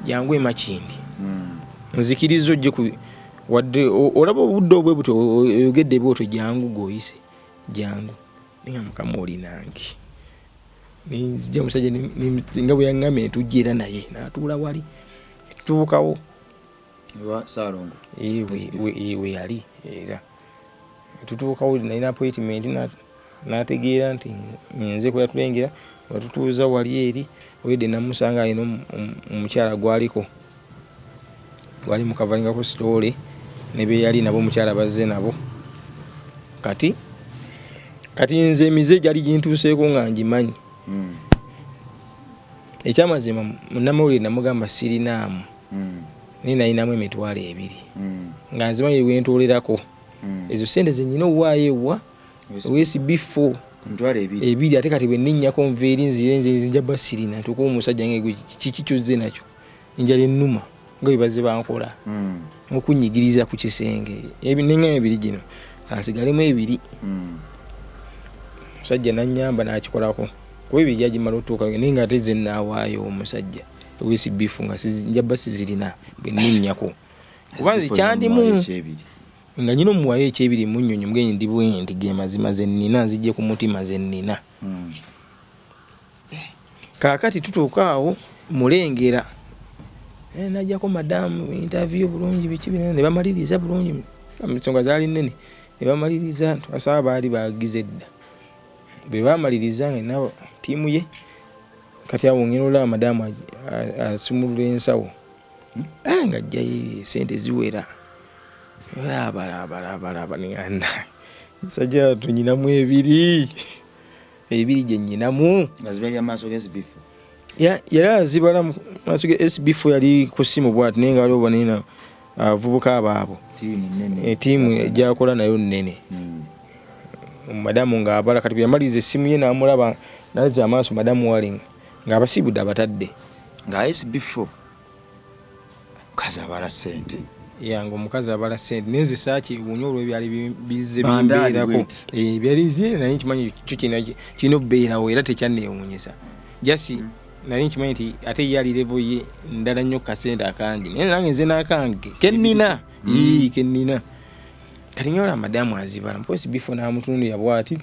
jangu e Makindye. Nzikiriza ojje Wadde olaba obudde obwe butyo, oyogedde bwotyo, jangu gweoyise, jangu. Naye nga Mukama oli nange. Nenzija omusajja nga bwe yaŋŋambye, ne tujja era naye n'atuula wali, tutuukawo. Ewa Saalongo. We yali era tutuukawo, nalina appointment, n'ategeera nti nze kwe yatulengera. Watutuuza wali eri oyedde, namusanga alina omukyala gwaliko, gwali mukavalingako story ne be yali nabo, omukyala bazze nabo. Kati nze emize gyali gintuuseeko nga ngimanyi. Ekyamazima, munnamawulire namugamba sirinaamu, naye nalinamu 20,000 nga nzimanyi bwentoolerako ezo sente zenyina owaayo ewa SB4. 20,000. Ebiri. Ate kati bwe ninnyako nva eri nzire nze nzija ba sirina ntuuka omusajja nga gwe kiki kyozze nakyo, enjala ennuma nga bwe bazze bankola okunyigiriza ku kisenge. Neŋŋamba ebiri gino kansigalemu ebiri. Omusajja nanyamba n'akikolako kuba ebiri gyagimala otuuka, naye nga ate ze naawaayo omusajja ewa SB4 nga njaba sizirina bwe ninnyako, kuba nze kyandimu ekyebiri. Nga nyina omuwayo ekyebiri munyonyo mugenyi ndi bwe nti ge mazima ze nnina, nzijje ku mutima ze nnina. Kaakati tutuuka awo mulengera, najjako madamu interview bulungi, biki bino, ne bamaliriza bulungi, ensonga zaali nnene, ne bamaliriza. Twasaba baali bagize dda, bwe bamaliriza nga nabo ttiimu ye. Kati awo ngenda olaba madamu asumulula ensawo, nga ajjayo sente ziwera, abalabalabalaba, nenganda musajja wattu nyinamu ebiri ebiri gye nyinamu. Nga zibalira maaso ga SB4. Yali azibala mu maaso ga SB4, yali ku ssimu bwati, naye nga waliwo banene abavubuka abaabo. Tiimu nene. Tiimu gyakola nayo nnene. Madamu ng'abala, kati bwe yamaliriza essimu ye n'amulaba nazza amaaso madamu wali ng'abasiibudde abatadde. Nga SB4 mukazi abala sente. Yange omukazi abala sente, naye nze saakyewuunya olw'ebyali bizze Bandaali bimbeerako. bweti. Byali nze naye nkimanyi kyo kirina okubeerawo era tekyanneewuunyisa, just nali nkimanyi nti ate ye ali level ye ndala nnyo ku kasente akangi, naye nange nze n'akange kennina. Ii, kennina. Kati nyola madamu azibala mpozi bifo n'amutunulira bwati,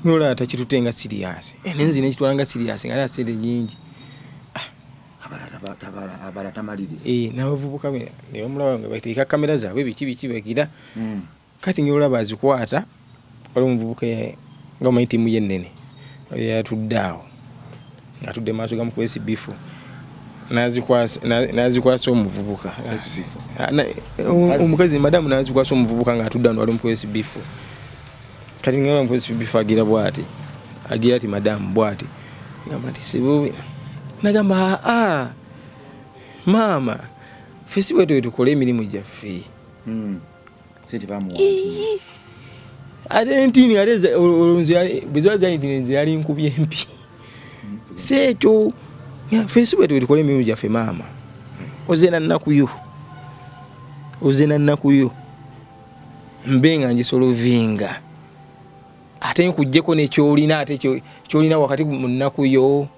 nyola takitute nga serious. Naye nze nekitwala nga serious nga ate sente nyingi. Abala tamaliriza. N'abavubuka ne bamulaba nga bateeka kamera zaabwe biki biki bagira. Kati ng'olaba azikwata, waliwo omuvubuka nga omanyi ttiimu ye ennene yatudde awo, atudde mu maaso ga mukulu SB4, n'azikwasa omuvubuka. Omukazi madamu n'azikwasa omuvubuka ng'atudde wano wali mukulu SB4. Kati ng'olaba mukulu SB4 agira bw'ati, agira ati madamu bw'ati, ngamba nti sibubi, nagamba aa maama, ffe si bwe tukole emirimu gyaffe. Sente bamuwa. Ate ntini ate olwo nze bwe ziba zali nti nze yali nkubye empi, si ekyo. Ffe si bwe tukole emirimu gyaffe maama, oze na nnaku yo, oze na nnaku yo, mbe nga ngisolovinga, ate nkuggyeko nekyolina, ate kyolina wakati mu nnaku yo.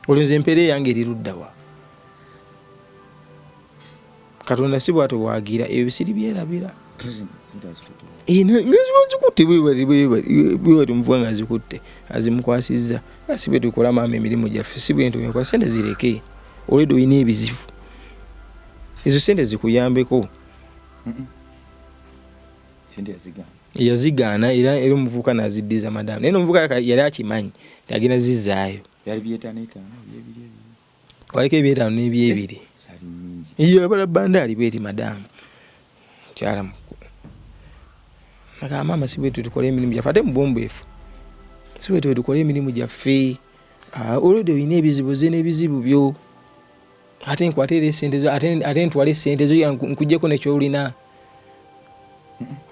Olwo nze empeera eyange eri luddawa? Katonda si bwatyo bwagira, ebyo bisiri byerabira. Sente azikutte. Nga ziba zikutte bwebati, omuvubuka nga azikutte azimukwasizza. Nga si bwe tukola maama emirimu gyaffe, si bwe ntukola, sente zireke, olwedde olina ebizibu, ezo sente zikuyambeko. Sente yazigaana. Yazigaana era omuvubuka n'aziddiza madamu, naye n'omuvubuka yali akimanyi nti agenda zizzaayo. Byali byetaano etaano, byebiri ebiri. Waliko ebyetaano n'ebyebiri. Zaali nnyingi. Iyo abala bandaali bweti madamu mukyala mukulu nagamba maama si bwetyo tukole emirimu gyaffe, ate mubwombeefu si bwetyo tukole emirimu gyaffe. Olwedde olina ebizibu, oze n'ebizibu byo, ate nkwate era esente zo, ate ntwale esente zo nkuggyeko nekyolina.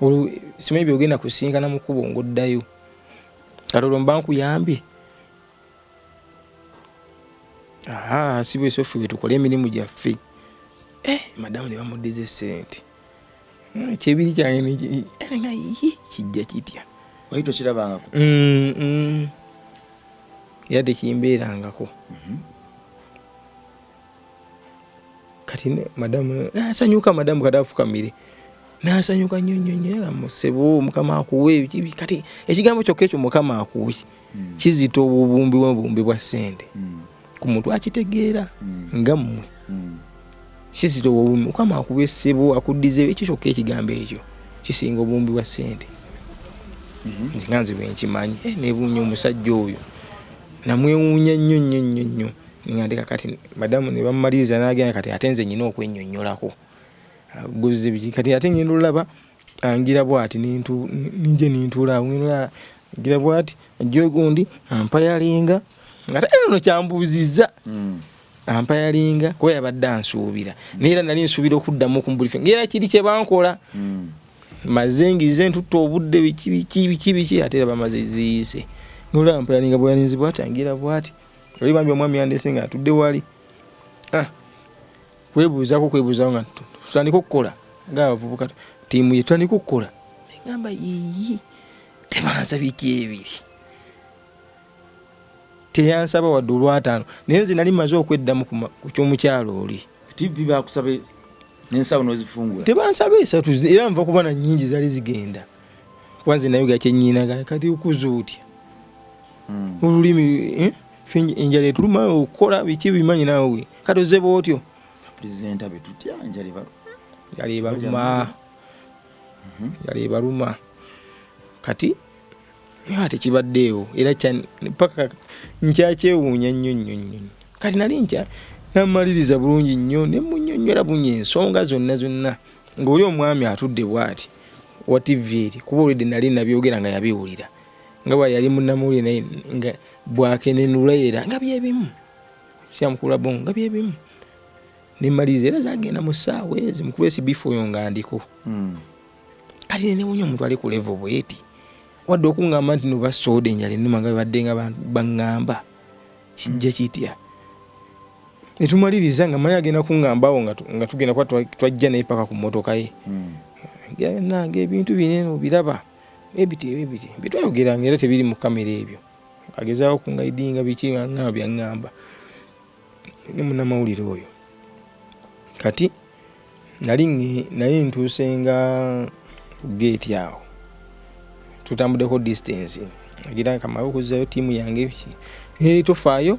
Olwo simanyi byogenda kusinkana mu kkubo ng'oddayo, kati olwo mba nkuyambye. Si bwe ffe bwe tukole emirimu gyaffe. Madamu ne bamuddiza essente. Ekyebiri kyange nga ye kijja kitya? Wali tokirabangako? Era tekimbeerangako. Kati madamu nasanyuka, madamu kati afukamire nasanyuka nnyo nnyo nnyo, yagamba ssebo Mukama akuwe biki. Kati ekigambo kyokka ekyo Mukama akuwe kizita obubumbi bw'obubumbi bwa ssente ku muntu akitegeera nga mmwe. Kizita obubumbi, Mukama akuwe ssebo akuddize, ekyo kyokka ekigambo ekyo kisinga obubumbi bwa ssente. Nze nga nze bwe nkimanyi, neewuunya omusajja oyo, namwewuunya nnyo nnyo nnyo nnyo. Nga ndeka kati madamu ne bamumaliriza n'agenda, kati ate nze nnina okwennyonnyolako guze biki. Kati ate ngenda olaba angira bw'ati, ninje nintuula awo, ngenda ngira bw'ati ajja ogundi ampayalinga nga ate eno kyambuuzizza ampayalinga kuba yabadde ansuubira, naye era nali nsuubira okuddamu okumbulife ng'era kiri kye bankola. Maze ngize ntutte obudde biki biki biki biki, ate era bamaze ziyiise, nolaba mpayalinga bwayalinzi bw'ati angira bw'ati. Oli bambi omwami yandese nga atudde wali, kwebuuzaako kwebuuzaako nga tutandika okukola ng'abavubuka ttiimu ye tutandika okukola, negamba yiyi tebansabye kyebiri, teyansaba wadde olwataano, naye nze nali maze okweddamu ku ky'omukyalo oli. TV bakusabe n'ensawo n'ozifungula. Tebansaba esatu, era nva kuba na nnyingi zaali zigenda, kuba nze nayogera kyennyinaga. Kati okuza otya olulimi, enjala etuluma okukola biki bimanyi naawe kati ozze bwotyo. Pulezidenti be tutya enjala ebaluma. Njala ebaluma, njala ebaluma. Kati naye tekibaddeewo era paka nkyakyewuunya nnyo nnyo nnyo. Kati nali nkya namaliriza bulungi nnyo ne munnyonnyola bunye ensonga zonna zonna, ng'oli omwami atudde bw'ati wa TV eri, kuba olwedde nali nabyogera nga yabiwulira nga bwe yali munnamawulire, naye nga bwakenenula era nga byebimu kyamukula bongo nga byebimu. Nemmaliriza era zagenda mu ssaawa ezi mukuba esibifu oyo nga ndiko. Kati nenewunya omuntu ali ku level bweti wadde okuŋŋamba nti no basoda enjala ennuma nga bebadde nga baŋŋamba kijja kitya. Netumaliriza nga manyi agenda kuŋŋambawo nga tugenda kuba twajja naye paka ku mmotoka ye. Nange ebintu bino eno obiraba ebiti ebiti byetwayogeranga era tebiri mu kamera ebyo, agezaako kungaidinga biki ŋŋamba byaŋŋamba ne munnamawulire oyo. Kati nali ntuuse nga ku geeti awo, tutambuddeko distance, agira kamale okuzzayo ttiimu yange biki, tofaayo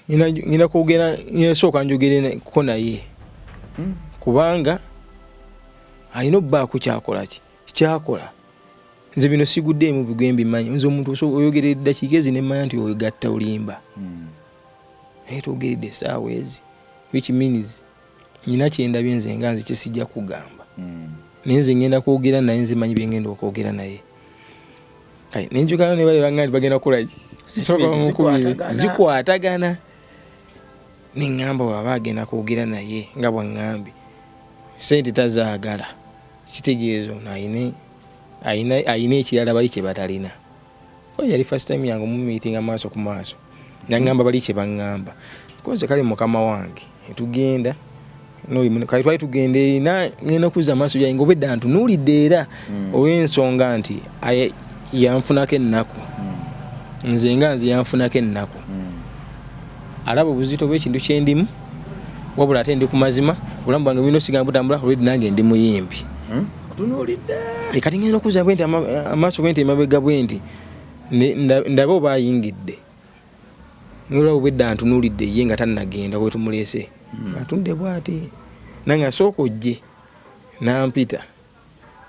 ngenda kwogera, sooka njogereko naye kubanga alina obbaako kyakola ki kyakola. Nze bino siguddeemu bigwe mbimanyi, nze omuntu oyogera eddakiika ezi nemmanya nti ogatta olimba, naye twogeredde essaawa ezi, which means nyina kyendabye nze nga nze kyesijja kugamba, naye nze ngenda kwogera naye, nze manyi byengenda okwogera naye. Kale nenjugana ne bali bangamba nti bagenda kukola ki, zikwatagana, neŋŋamba bw'aba agenda kwogera naye nga bwaŋŋambye sente tazaagala, kitegeeza ono ayina ekirala bali kye batalina. Yali first time yange omumiitinga maaso ku maaso, naŋŋamba bali kye baŋŋamba konze. Kale mukama wange netugenda, kale twali tugenda erina ngenda okuzza amaaso gyange nga obwedda ntunuulidde era olw'ensonga nti yanfunako ennaku, nze nga nze yanfunako ennaku, alaba obuzito bw'ekintu kyendimu, wabula ate ndi ku mazima, obulamu bwange bulina osigala butambula, olwedi nange ndi muyimbi. Otunuulidde. Kati ngenda okuzza bwenti amaaso bwenti emabega bwenti ndabe oba ayingidde, nolaba obwedda ntunuulidde ye nga tannagenda wetumuleese, atudde bwati nange asooka ojje nampita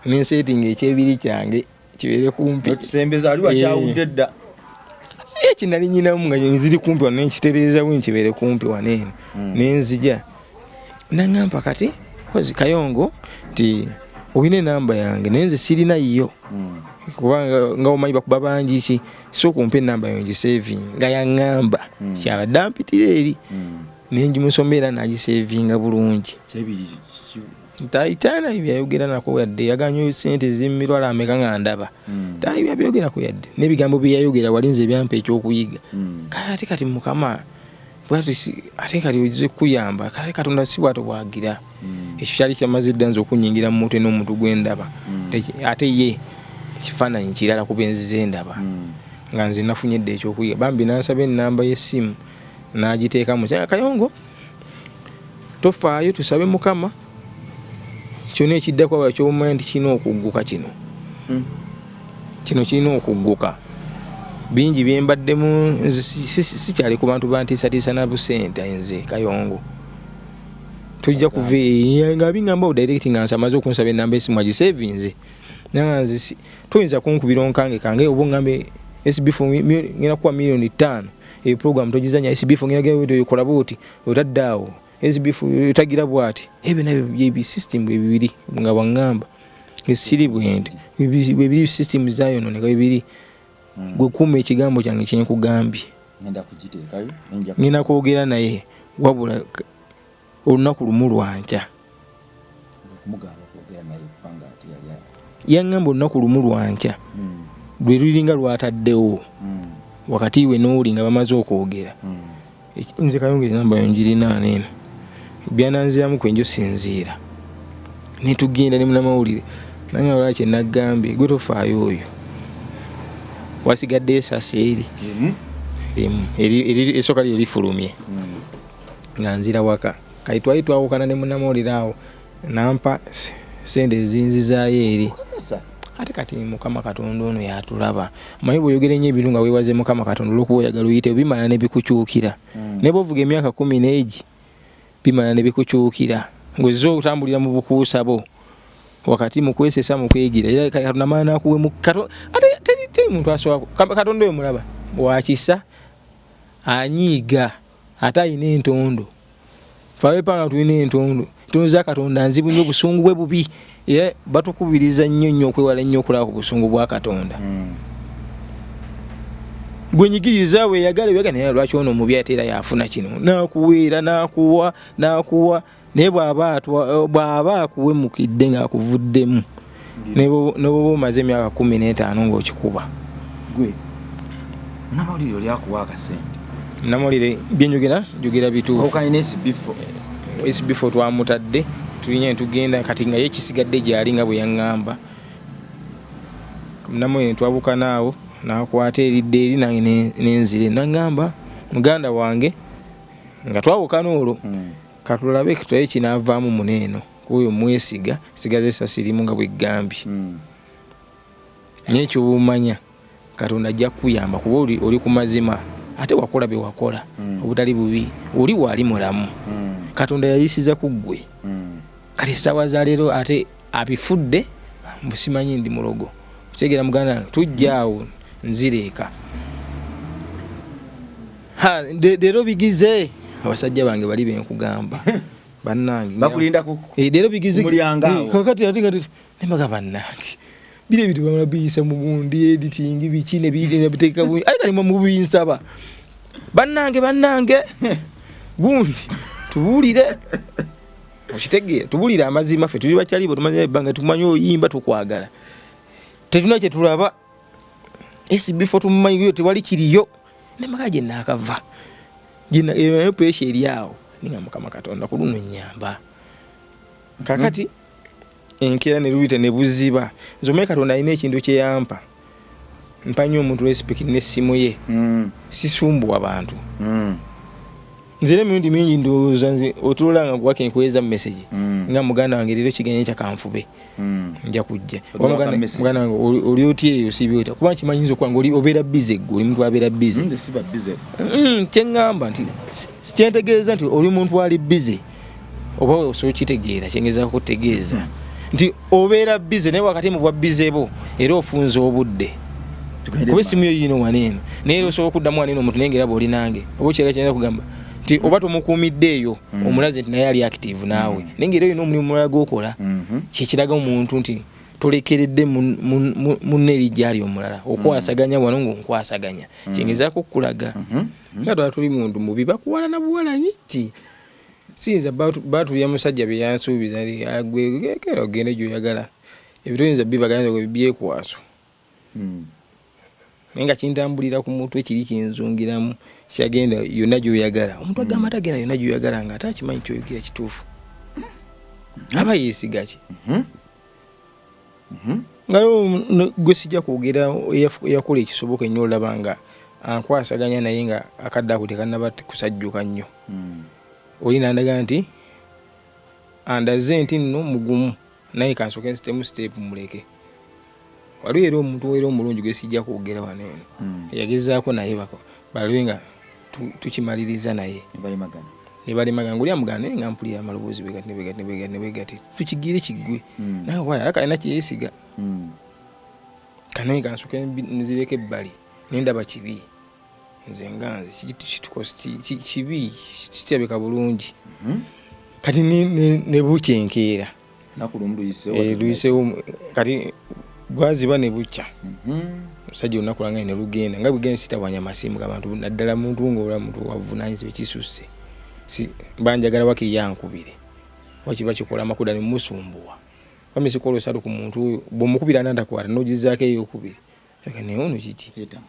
nensetinga ekyebiri kyange kibeere kumpi. Okisembeza ali wakyawudde dda. Eki nali nyinamu nga nziri kumpi wano, nenkitereeza bwe nkibeere kumpi wano eno, nenzija naŋŋamba kati kozi Kayongo nti olina enamba yange, naye nze sirina yiyo kubanga nga omanyi bakuba bangi ki, sooka ompe enamba yo ngisaving, nga yaŋŋamba kyabadde ampitira eri nengimusomba era nagisavinga bulungi. Taana byayogera nako yadde yaganye sente z'emitwalo ameka nga ndaba taani byabyogerako yadde n'ebigambo bye yayogera wali nze byampa ekyokuyiga. Kale ate kati mukama ate kati oze kuyamba, kale Katonda si bwatyo bwagira. Ekyo kyali kyamaze dda nze okunyingira mu mutwe n'omuntu gwendaba, ate ye kifaananyi kirala ku benzize ndaba nga nze nafunye dda ekyokuyiga. Bambi nansaba enamba y'essimu n'agiteekamu Kayongo. Tofaayo, tusabe Mukama kyonna ekiddako aba kyomanya nti kirina okugguka kino. Kino kirina okugguka. Bingi byembaddemu, nze sikyali ku bantu bantiisatiisa na busente. Nze Kayongo tujja kuva nga bingamba direct nga nsamaze okunsaba enamba esimu agisevinze, nanga nze toyinza kunkubira onkange kange oba ongambe SB4 ngenda kuwa 5 million, eyo program togizanya, SB4 ngenda kola bwoti otadde awo, SB4 otagira bwati. Ebyo nabyo byebi system bwebibiri nga bwaŋŋamba esiri bwenti bwebiri system zayononeka bwebiri. Gwe kuuma ekigambo kyange kyenkugambye. Ngenda kugiteekayo. Ngenda kwogera naye, wabula olunaku lumu lwankya. Kumugamba kwogera naye kubanga ate yali Yaŋŋamba olunaku lumu lwankya lwe lulinga lwataddewo wakati we n'oli nga bamaze okwogera. Nze Kayongo enamba yo njirina neeno, byananziramu kwenjo sinziira netugenda ne munamawulire nange olaba kyenagambye, gwe tofaayo, oyo wasigadde esasi eri limu esooka lyo lifulumye nga nzira waka. Kati twali twawukana ne munamawulire awo, nampa sente ezinzizaayo eri. Okakasa? Ate kati Mukama Katonda ono yatulaba. Omanyi bw'oyogera ennyo ebintu nga weewaze Mukama Katonda olwokuba oyagala oyite, bimala ne bikukyukira. Ne bwovuga emyaka 10 n'egi, bimala ne bikukyukira ng'ozze otambulira mu bukuusa bwo wakati mu kwesesa mu kwegira. Era Katonda amala n'akuwemu. Ate teri muntu asobola Katonda oyo mulaba wakisa, anyiiga ate alina entondo. Fe abepanga tulina entondo, entondo za Katonda nzibu nnyo, obusungu bwe bubi, era batukubiriza nnyo nnyo okwewala ennyo okulaba ku busungu bwa Katonda. Gwe nyigiriza weyagala weyagala, naye lwaki ono omubi ate era yafuna kino? Nakuweera, nakuwa, nakuwa, naye bw'aba akuwemukidde ng'akuvuddemu, ne bw'oba omaze emyaka 15 ng'okikuba. Gwe munamawulire oli akuwa akasente? Namawulire byenjogera njogera bituufu. Awukanye ne SB4. SB4 twamutadde, tulinya netugenda kati nga ye kisigadde gyali nga bwe yaŋŋamba. Namawulire netwabukana awo, nakwata eridde eri nange nenzire, naŋŋamba muganda wange nga twawukana olwo, katulabe tulabe kinaavaamu muneeno kuoyo mwesiga sigaza esasi limu nga bweggambye. Naye kyobumanya Katonda ajja kukuyamba kuba oli ku mazima, ate wakola bye wakola obutali bubi, oli waali mulamu. Katonda yayisiza ku ggwe. Kati essaawa za leero ate abifudde mbu simanyi ndi mulogo. Kitegeera muganda wange, tujja awo nzireeka. Ha, leero bigize abasajja bange bali benkugamba bannange. Bakulinda ku Leero bigize mulyango awo. Kakati ate nga nembaga bannange, biri ebintu bamala biyisa mu gundi editing biki ne biteeka bungi, ate kati mubinsaba bannange, bannange gundi tubuulire, okitegeera, tubuulire amazima. Ffe tuli bakyalibo, tumanyi ebbanga, tumanyi oyimba, tukwagala, tetulina kyetulaba. SB4 tumumanyi, tewali kiriyo. Nembaga gye naakava nayo pressure eri awo, ninga Mukama Katonda ku luno nnyamba. Kakati enkeera ne luyita ne buziba. Nze omanyi Katonda alina ekintu kye yampa, mpa nnyo omuntu respect n'essimu ye. Sisumbuwa bantu. Nze era emirundi mingi ndowooza nze otulola nga gwaki nkuweereza message nga muganda wange leero kiganye kyakanfube nja kujja. Oli Oba message. Muganda wange oli otya eyo sibi otya, kuba nkimanyi nze okuba nga obeera busy, gwe oli muntu abeera busy. Nze siba busy. Kyeŋŋamba nti kyentegeeza nti oli muntu ali busy, oba osobola okitegeera kyengezaako kutegeeza nti obeera busy, naye wakati mu bwa busy bwo era ofunza obudde. Tugende. Kuba esimu yo yiino wano eno, naye era osobola okuddamu wano eno omuntu, naye ngaera bwoli nange oba okiraga kyenza kugamba nti oba tomukuumidde eyo, omulaze nti naye ali active naawe, naye ngaera olina omulimu mulala gwokola. Kyekiraga omuntu nti tolekeredde munne eri gyali omulala okwasaganya wano ngaonkwasaganya. Kyengezaako okukulaga nga twala tuli muntu mubi, bakuwalana buwalanyi ki siyinza batulya musajja bye yansuubiza nti, "Ah, gwe kera ogende gyoyagala ebitoyinza bibaganya byekwaso." Naye nga kintambulira ku mutwe, kiri kinzungiramu kyagenda yonna gyoyagala. Omuntu agamba tagenda yonna gyoyagala nga ate akimanyi kyoyogera kituufu, aba yeesiga ki? Nga gwe sijja kwogera eyakola ekisoboka ennyo olaba nga ankwasaganya, naye nga akadde ako tekanaba kusajjuka nnyo. Oli nandaga nti Andaze nti nno mugumu, naye kansooke nsitemu step muleke. Waliwo era omuntu era omulungi gwe sijja kwogera wano eno, yagezaako naye balabe nga tukimaliriza naye ne balimagana nguli amugana, naye nga mpulira amaloboozi bwegati ne bwegati ne bwegati ne bwegati, tukigire kiggwe. Naye waya alaka alina kyeyesiga. Kanaye kansooke nzireko ebbali, naye ndaba kibi, nze nga nze kibi kitabika bulungi. Kati ne bukya enkeera. Lunaku lumu luyiseewo. Eh, luyiseewo. Kati gwaziba ne bukya. Omusajja olunaku lwange ne lugenda nga bwegenda, sitawanya masimu gabantu, naddala muntu ngaola muntu wavunanyizibwa ekisusse. Si mba njagala wakiri yankubire, wakiba kikola amakuda ne musumbuwa bamisikolo satu ku muntu oyo. Bw'omukubira nantakwata, n'ogizaako eyokubiri. Eka, naye ono kiki? Yeetamu.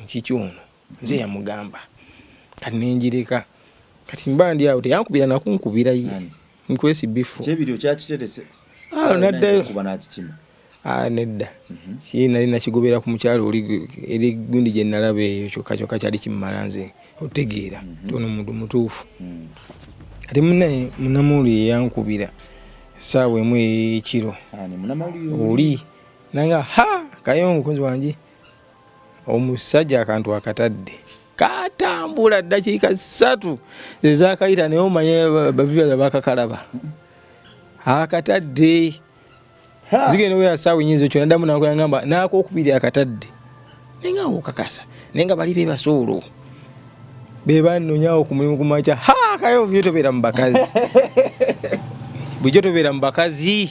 Nkiki ono nze yamugamba. Kati nenjireka. Kati mba ndi awo, teyankubira nakunkubira ye. Ani? Nkwesi bifo. Kyebiri okyakiterese? Ah, naddayo. Kuba n'akikima. Ah, nedda. Ki nali nakigobera ku mukyalo oli eri gundi gye nalaba eyo, kyokka kyokka kyali kimmala nze otegeera ti ono muntu mutuufu. Ate munaye munamawulire yankubira essaawa 1 ey'ekiro. Ani munamawulire? Oli nanga ha Kayongo mukunzi wange, omusajja akantu akatadde katambula ddakiika 3 ezakayita, naye omanye bavivaza bakakalaba akatadde zigenda obeera saawa enyinza ekyo. Naddamu nakuyangamba nakokubiri akatadde, naye nga okakasa, naye nga bali bebase olwo be banonyawo ku mulimu kumakya. Ha Kayongo, bulijjo tobeera mu bakazi, bulijjo tobeera mu bakazi,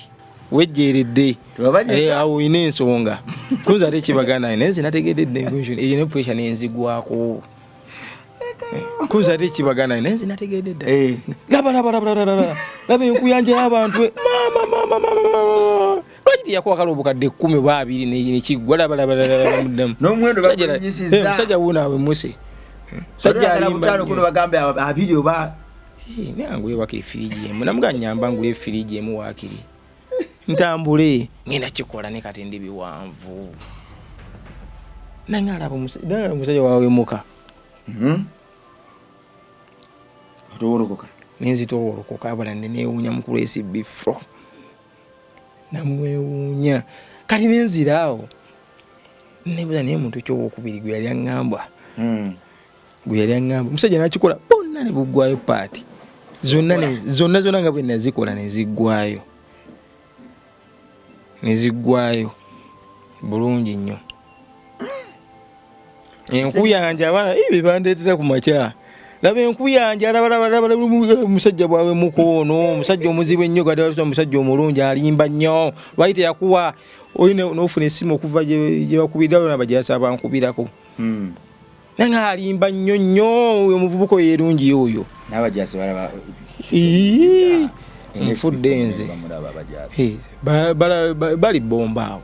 wejjeeredde. Tebabanyega. Eh, awo olina ensonga kunze ate kibagana, naye nze nategedde dda enkonsho eyo ne pressure nenzigwako. Kunze ate kibagana, naye nze nategedde dda. Laba, laba, laba, laba, laba, laba enkuyanja y'abantu. Mama, mama, mama, mama, lwaki teyakuwa kale obukadde 10 oba 20 nekiggwa? Laba, laba, laba, laba, muddamu. N'omuwendo Musajja bakulinyisizza. Eh, musajja wuuno awe muse musajja Oyagala alimba 5 nnyo. Kuno bagambe 20 oba Eh, naye ngule wakiri firiji emu, namuga nyamba ngule firiji emu wakiri ntambule ngenda kikola, ne kati ndi biwanvu. Nange alaba omusajja wawemuka. Otowolokoka. Nenzitowolokoka abala nenewuunya mukulu esibifo namwewuunya. Kati nenzira awo nebuza, naye muntu kyowokubiri gwe yali aŋŋamba, gwe yali aŋŋamba, omusajja nakikola bonna ne buggwayo, paati zonna zonna zonna nga bwe nazikola neziggwayo, neziggwayo bulungi nnyo. Enkuyanja abaana bye bandeetera ku makya, laba enkuyanja, laba, laba, laba, laba omusajja bwawe mukono, omusajja omuzibu ennyo gade, omusajja omulungi alimba nnyo. Lwaki teyakuwa oyi n'ofuna essimu okuva gye bakubira ona bajasa bankubirako? Naye nga alimba nnyo nnyo oyo omuvubuka oyo yerungi oyo. N'abajasi balaba. Ii, nfudde nze. Bamulaba abajasi. Eh, bali bomba awo.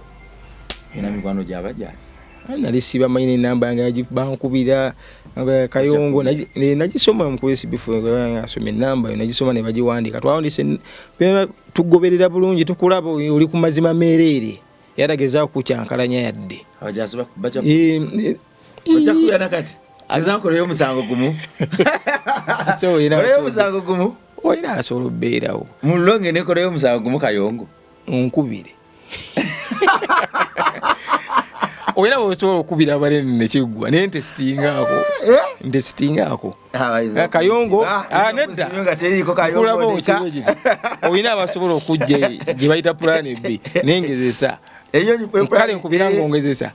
Era mikwano gy'abajasi. Nali sibamanyi nenamba yange bankubira nga Kayongo nagisoma mukwesibifu asoma enamba yo, nagisoma ne bagiwandiika. Twawandise tugoberera bulungi, tukulaba oli ku mazima meereere, era tagezaako kukyankalanya yadde. Abajasi Eh, eh, bajja kubira nakati. Eza nkoleyo omusango gumu. So, olina Koleyo asobola- omusango gumu. Olina asobola obeerawo. Mulonge nekoleyo omusango gumu Kayongo. Onkubire, olina bweosobola okubira abanene nekiggwa, naye ntesitingaako, ntesitingaako. Kayongo, ah, nedda. Nga teriiko Nkulaba Kayongo ndeka. okigo kiti olina abasobola okujja gye bayita plan B nengezesa. Kale nkubira ngongezesa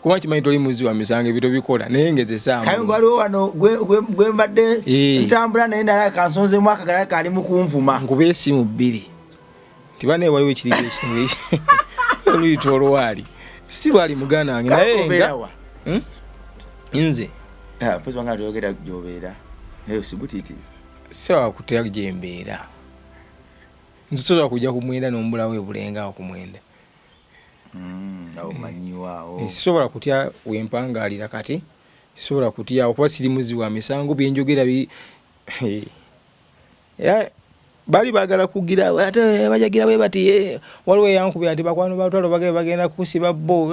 kuba kimanyi toli muzi wa misango, ebyo tobikola, naye ngezesa. Kayongo waliwo wano gwe mbadde ntambula naye nala kansonzemu akagala kali mu kunvuma. Nkuba esimu 2 nti banaye waliwo ekirigo ekitabo oluyita olwali si lwali muganda wange naye nga Obeerawa? Hmm? Nze Ah, mpozi wanga toyogera gy'obeera naye sibutiitiiza. Sisobola kutera gyembeera, nze tosobola kujja ku 9 nombulawo ebulenga awo ku 9. Awo omanyiwo awo. Eh, sisobola kutya wempangalira kati, sisobola kutya okuba siri muzi wa misango byenjogera era bali bagala kugira ate bajagira bwe bati. Waliwo eyankubira nti bakwano batwalo bagenda kusiba bo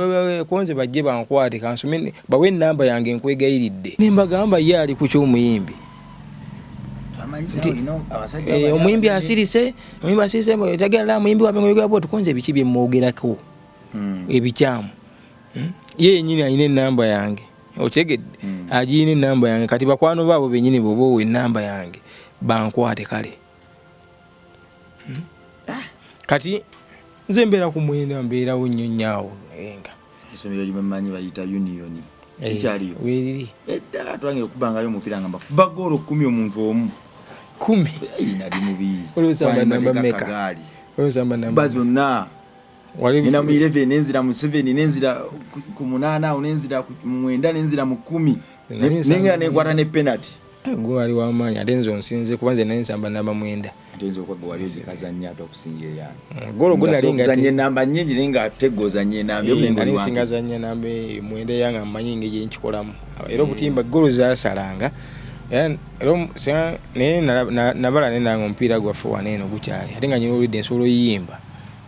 konze bajje bankwate kansome bawe enamba yange nkwegayiridde, ne mbagamba ye ali ku ky'omuyimbi. Nti omuyimbi asirise, omuyimbi asirise, tagala muyimbi wabe ngoyogera bwoti, konze biki bye mwogerako ebikyamu. Ye yennyini alina ennamba yange, okitegedde? Agirina ennamba yange. Kati bakwano baabo bennyini bw'oba owa ennamba yange bankwate kale. Kati nze mbeera ku 9, mbeerawo nnyo nnyo awo nga Essomero lye mmanyi bayita Union. Likyaliyo? Weeriri. Edda twangira okubangayo omupiira nga mbakuba ggoolo 10 omuntu omu. 10? Eyi, nali mubi. Olowooza Twali namba mateeka mmeka? kagaali. Olowooza namba Ba zonna. Wali Nina mu 11, nenzira mu 7, nenzira ku 8 awo, nenzira ku 9, nenzira mu 10. Nali nsamba Nengera nenkwata ne penalty. Gwe wali w'amaanyi, ate nze onsinze kuba nze nali nsamba namba 9. Ate nze okwa gwe wali ozikazannya ate okusinga eyange. Ggoolo gwe nali nga Ozannya ennamba nnyingi naye nga ate gwe ozannya ennamba emu naye nga Nali oli nsinga wange. zannya namba 9 eyange mmanyi engeri gye nkikolamu. Era obutimba ggoolo zaasalanga. Era, era omu-, singa, naye nabala naye nange omupiira gwaffe wano eno gukyali. Ate nga nyina olwedde nsobola oyimba.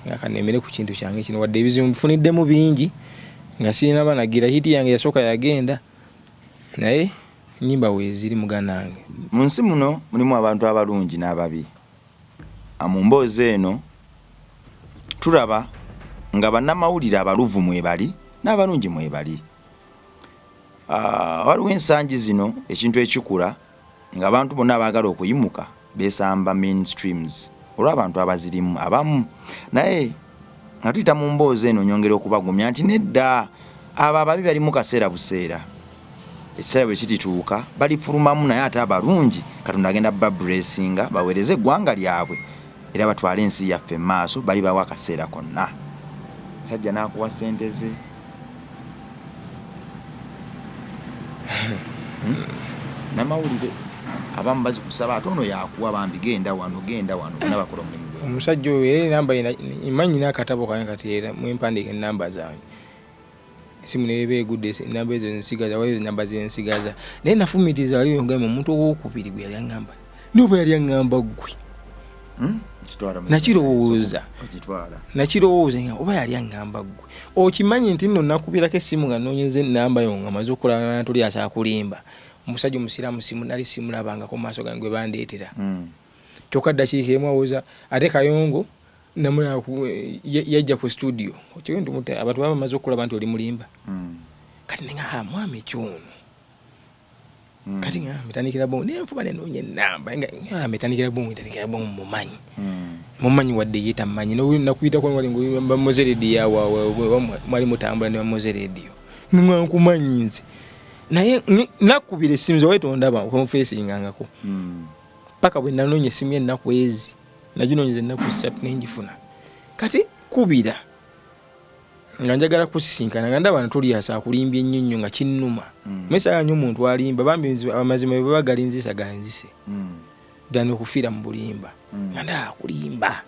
Nga kanemere ku kintu kyange kino, wadde ebizibu nfuniddemu bingi nga sirina banagira. Hit yange yasooka yagenda, naye nnyimba weeziri muganda wange. Mu nsi muno mulimu abantu abalungi n'ababi. Mu mboozi eno tulaba nga bannamawulire abaluvu mwebali n'abalungi mwebali. Waliwo ensangi zino ekintu ekikula ng'abantu bonna abaagala okuyimuka beesamba mainstreams olw'abantu abazirimu abamu, naye nga tuyita mu mboozi eno nyongera okubagumya nti nedda, abo ababi bali mu kaseera buseera, ekiseera bwe kirituuka balifulumamu, naye ate abalungi Katonda agenda babressinga baweereze eggwanga lyabwe era batwale ensi yaffe mu maaso, balibawo akaseera konna. Sajja n'akuwa ssente ze. Namawulire abamu bazikusaba, ate ono yakuwa bambi genda wano, genda wano, bonna bakola omulimu gwe. Omusajja oyo era enamba ye mmanyi nina akatabo kange kati era mwe mpandiika ennamba zange. Essimu ne bw'eba egudde, ennamba ezo nsigaza, waliwo ennamba ze nsigaza. Naye nafumiitiriza wali ngamba omuntu owookubiri gwe yali aŋŋamba, naye oba yali aŋŋamba ggwe. Nakirowooza. Nakirowooza nga oba yali aŋŋamba ggwe. Okimanyi nti nno nakubirako essimu nga nnoonyeza ennamba yo nga maze okukola na toli asaakulimba. Omusajja omusiraamu nali simulabangako mu maaso gange gwe bandeetera. Kyokka ddakiika emu awoza ate Kayongo namulaba yajja ku studio. Okimanyi nti abantu baba bamaze okulaba nti oli mulimba. Kati ne nga, mwami ki ono? Kati nga mitandikira bongo, naye nfuba ne nnoonya ennamba, nga mitandikira bongo, mitandikira bongo mumanyi. Mumanyi wadde ye tammanyi. Nakuyitako wali nga bamuze radio awo, awo, awo, mwali mutambula ne bamuze radio. Nga nkumanyi nze. Naye nakubira essimu ze wali tondaba, okonfeesingangako. Paka bwe nanoonya essimu ye ennaku ezi, naginoonyeza ennaku 3 ne ngifuna. Kati kubira nga njagala kusisinkana, nga ndaba ntulyasa akulimbye nnyo nnyo nga kinnuma. Naye saagala nnyo omuntu alimba, bambi nze amazima bwe baba galinzisa ganzise. Than okufiira mu bulimba. Nga ndaba akulimba.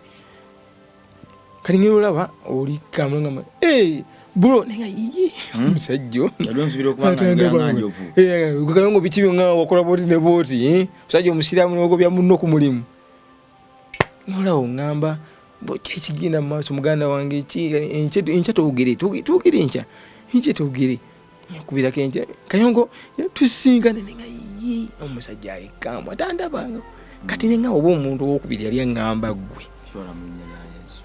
Kati ngenda olaba oli kamwe nga bro, naye nga yiye, omusajja ono. Yali onzibira okuba nga Ate njagala ndaba nga njovu. Kayongo biki byo nga wakola bw'oti ne bw'oti, Omusajja omusiraamu n'ogobya munno ku mulimu. Olaba oŋŋamba, bo ki ekigenda mu maaso muganda wange ki, enkya twogere, twogere enkya, enkya twogere. Nkubirako enkya, Kayongo, tusisinkane, naye nga yiye, omusajja ali kambwa, tandabanga. Kati ne ŋŋamba oba omuntu owookubiri yali aŋŋamba ggwe. Kitwala mu linnya lya Yesu.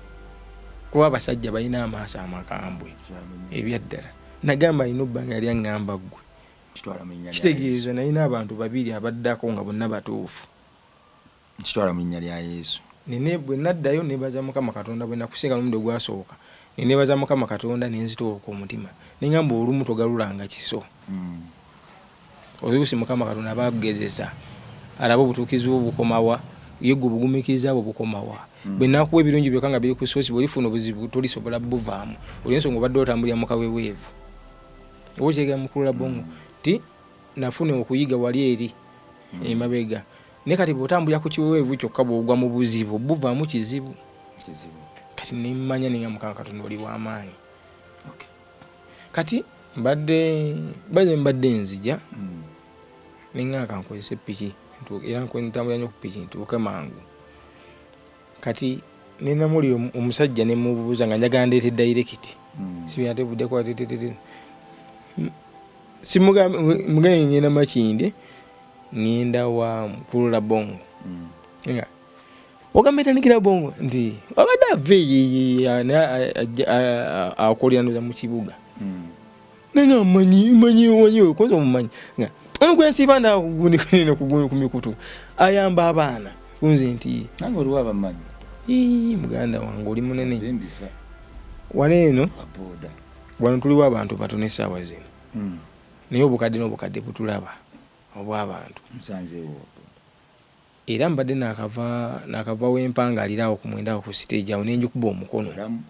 Kuba abasajja balina amaaso amakambwe. Kitwala mu linnya lya Ebyaddala. Nagamba alina obba nga yali aŋŋamba ggwe. Kitwala mu linnya lya Kitegeeza Yesu. nalina abantu babiri abaddako nga bonna batuufu. Kitwala mu linnya lya Yesu. Nene bwe naddayo neebaza Mukama Katonda bwe nakusinga n'omulundi ogwasooka. Ne neebaza Mukama Katonda ne nzitooloka omutima. Ne ŋŋamba olumu togalulanga kiso. Oluusi Mukama Katonda aba akugezesa alabe obutuukirivu bwo bukoma wa, ye ggwe obugumiikiriza bwo bukoma wa. Bwe naakuwa ebirungi byokka nga biri ku soosi, bw'olifuna obuzibu tolisobola buvaamu. Olw'ensonga obadde otambulira mu kaweweevu. Oba okitegera mukulula bwongo nti nafuna okuyiga wali eri emabega. Naye kati bw'otambulira ku kiweweevu kyokka bw'ogwa mu buzibu, buvaamu kizibu. Kati ne mmanya ne nga Mukama Katonda oli w'amaanyi. Kati mbadde mbadde nzija, ne ŋŋamba ka nkozese ppiki, era ntambulira nnyo ku ppiki ntuuke mangu. Kati ne namulira omusajja ne mubuuza nga njagala ndeete direct. Si ate buddeko ate te, te, te. Simugambe, mugambe ngenda Makindye, ngenda wa Kulula Bongo. Nga ogamba etandikira bongo nti abadde ava eyo akolera ndoza mu kibuga. Naye nga manyi manyi manyi okoze omumanyi nga ono gwensiiba ndakugundi ku mikutu ayamba abaana kunze nti nange oliwo abamanyi. Ii, muganda wange oli munene. Embisa. Wano eno Aboda. Wano tuliwo abantu batono essaawa zino, naye obukadde n'obukadde butulaba obw'abantu. Nsanzeewo. Era mbadde nakava w'empanga alirawo ku 9 awo ku stage awo nenjikuba omukono. Olamu.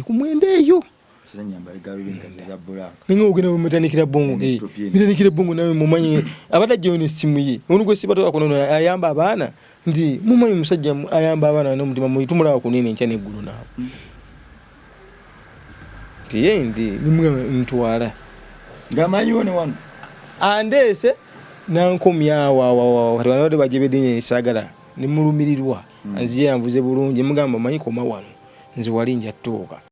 Ku 9 eyo. Size nyambale galubindi kati za black. Ninga ogenda mutanikira bongo. Ne top. Mutanikira bongo nawe mumanyi abadde ajjayo n'essimu ye. Ono gwe siba toka kunono ayamba abaana nti mumanyi musajja ayamba abaana n'omutima muyi tumulaba ku nene enkya n'eggulo naawe. Nti ye ndi nimugamba ntwala. Ng'amanyiwo ne wano. Andeese nankomya awo awo awo awo kati bano badde bajebedde nnyo saagala ne mulumirirwa. Anzije anvuze bulungi mugamba omanyi koma wano nze wali nja ttuuka.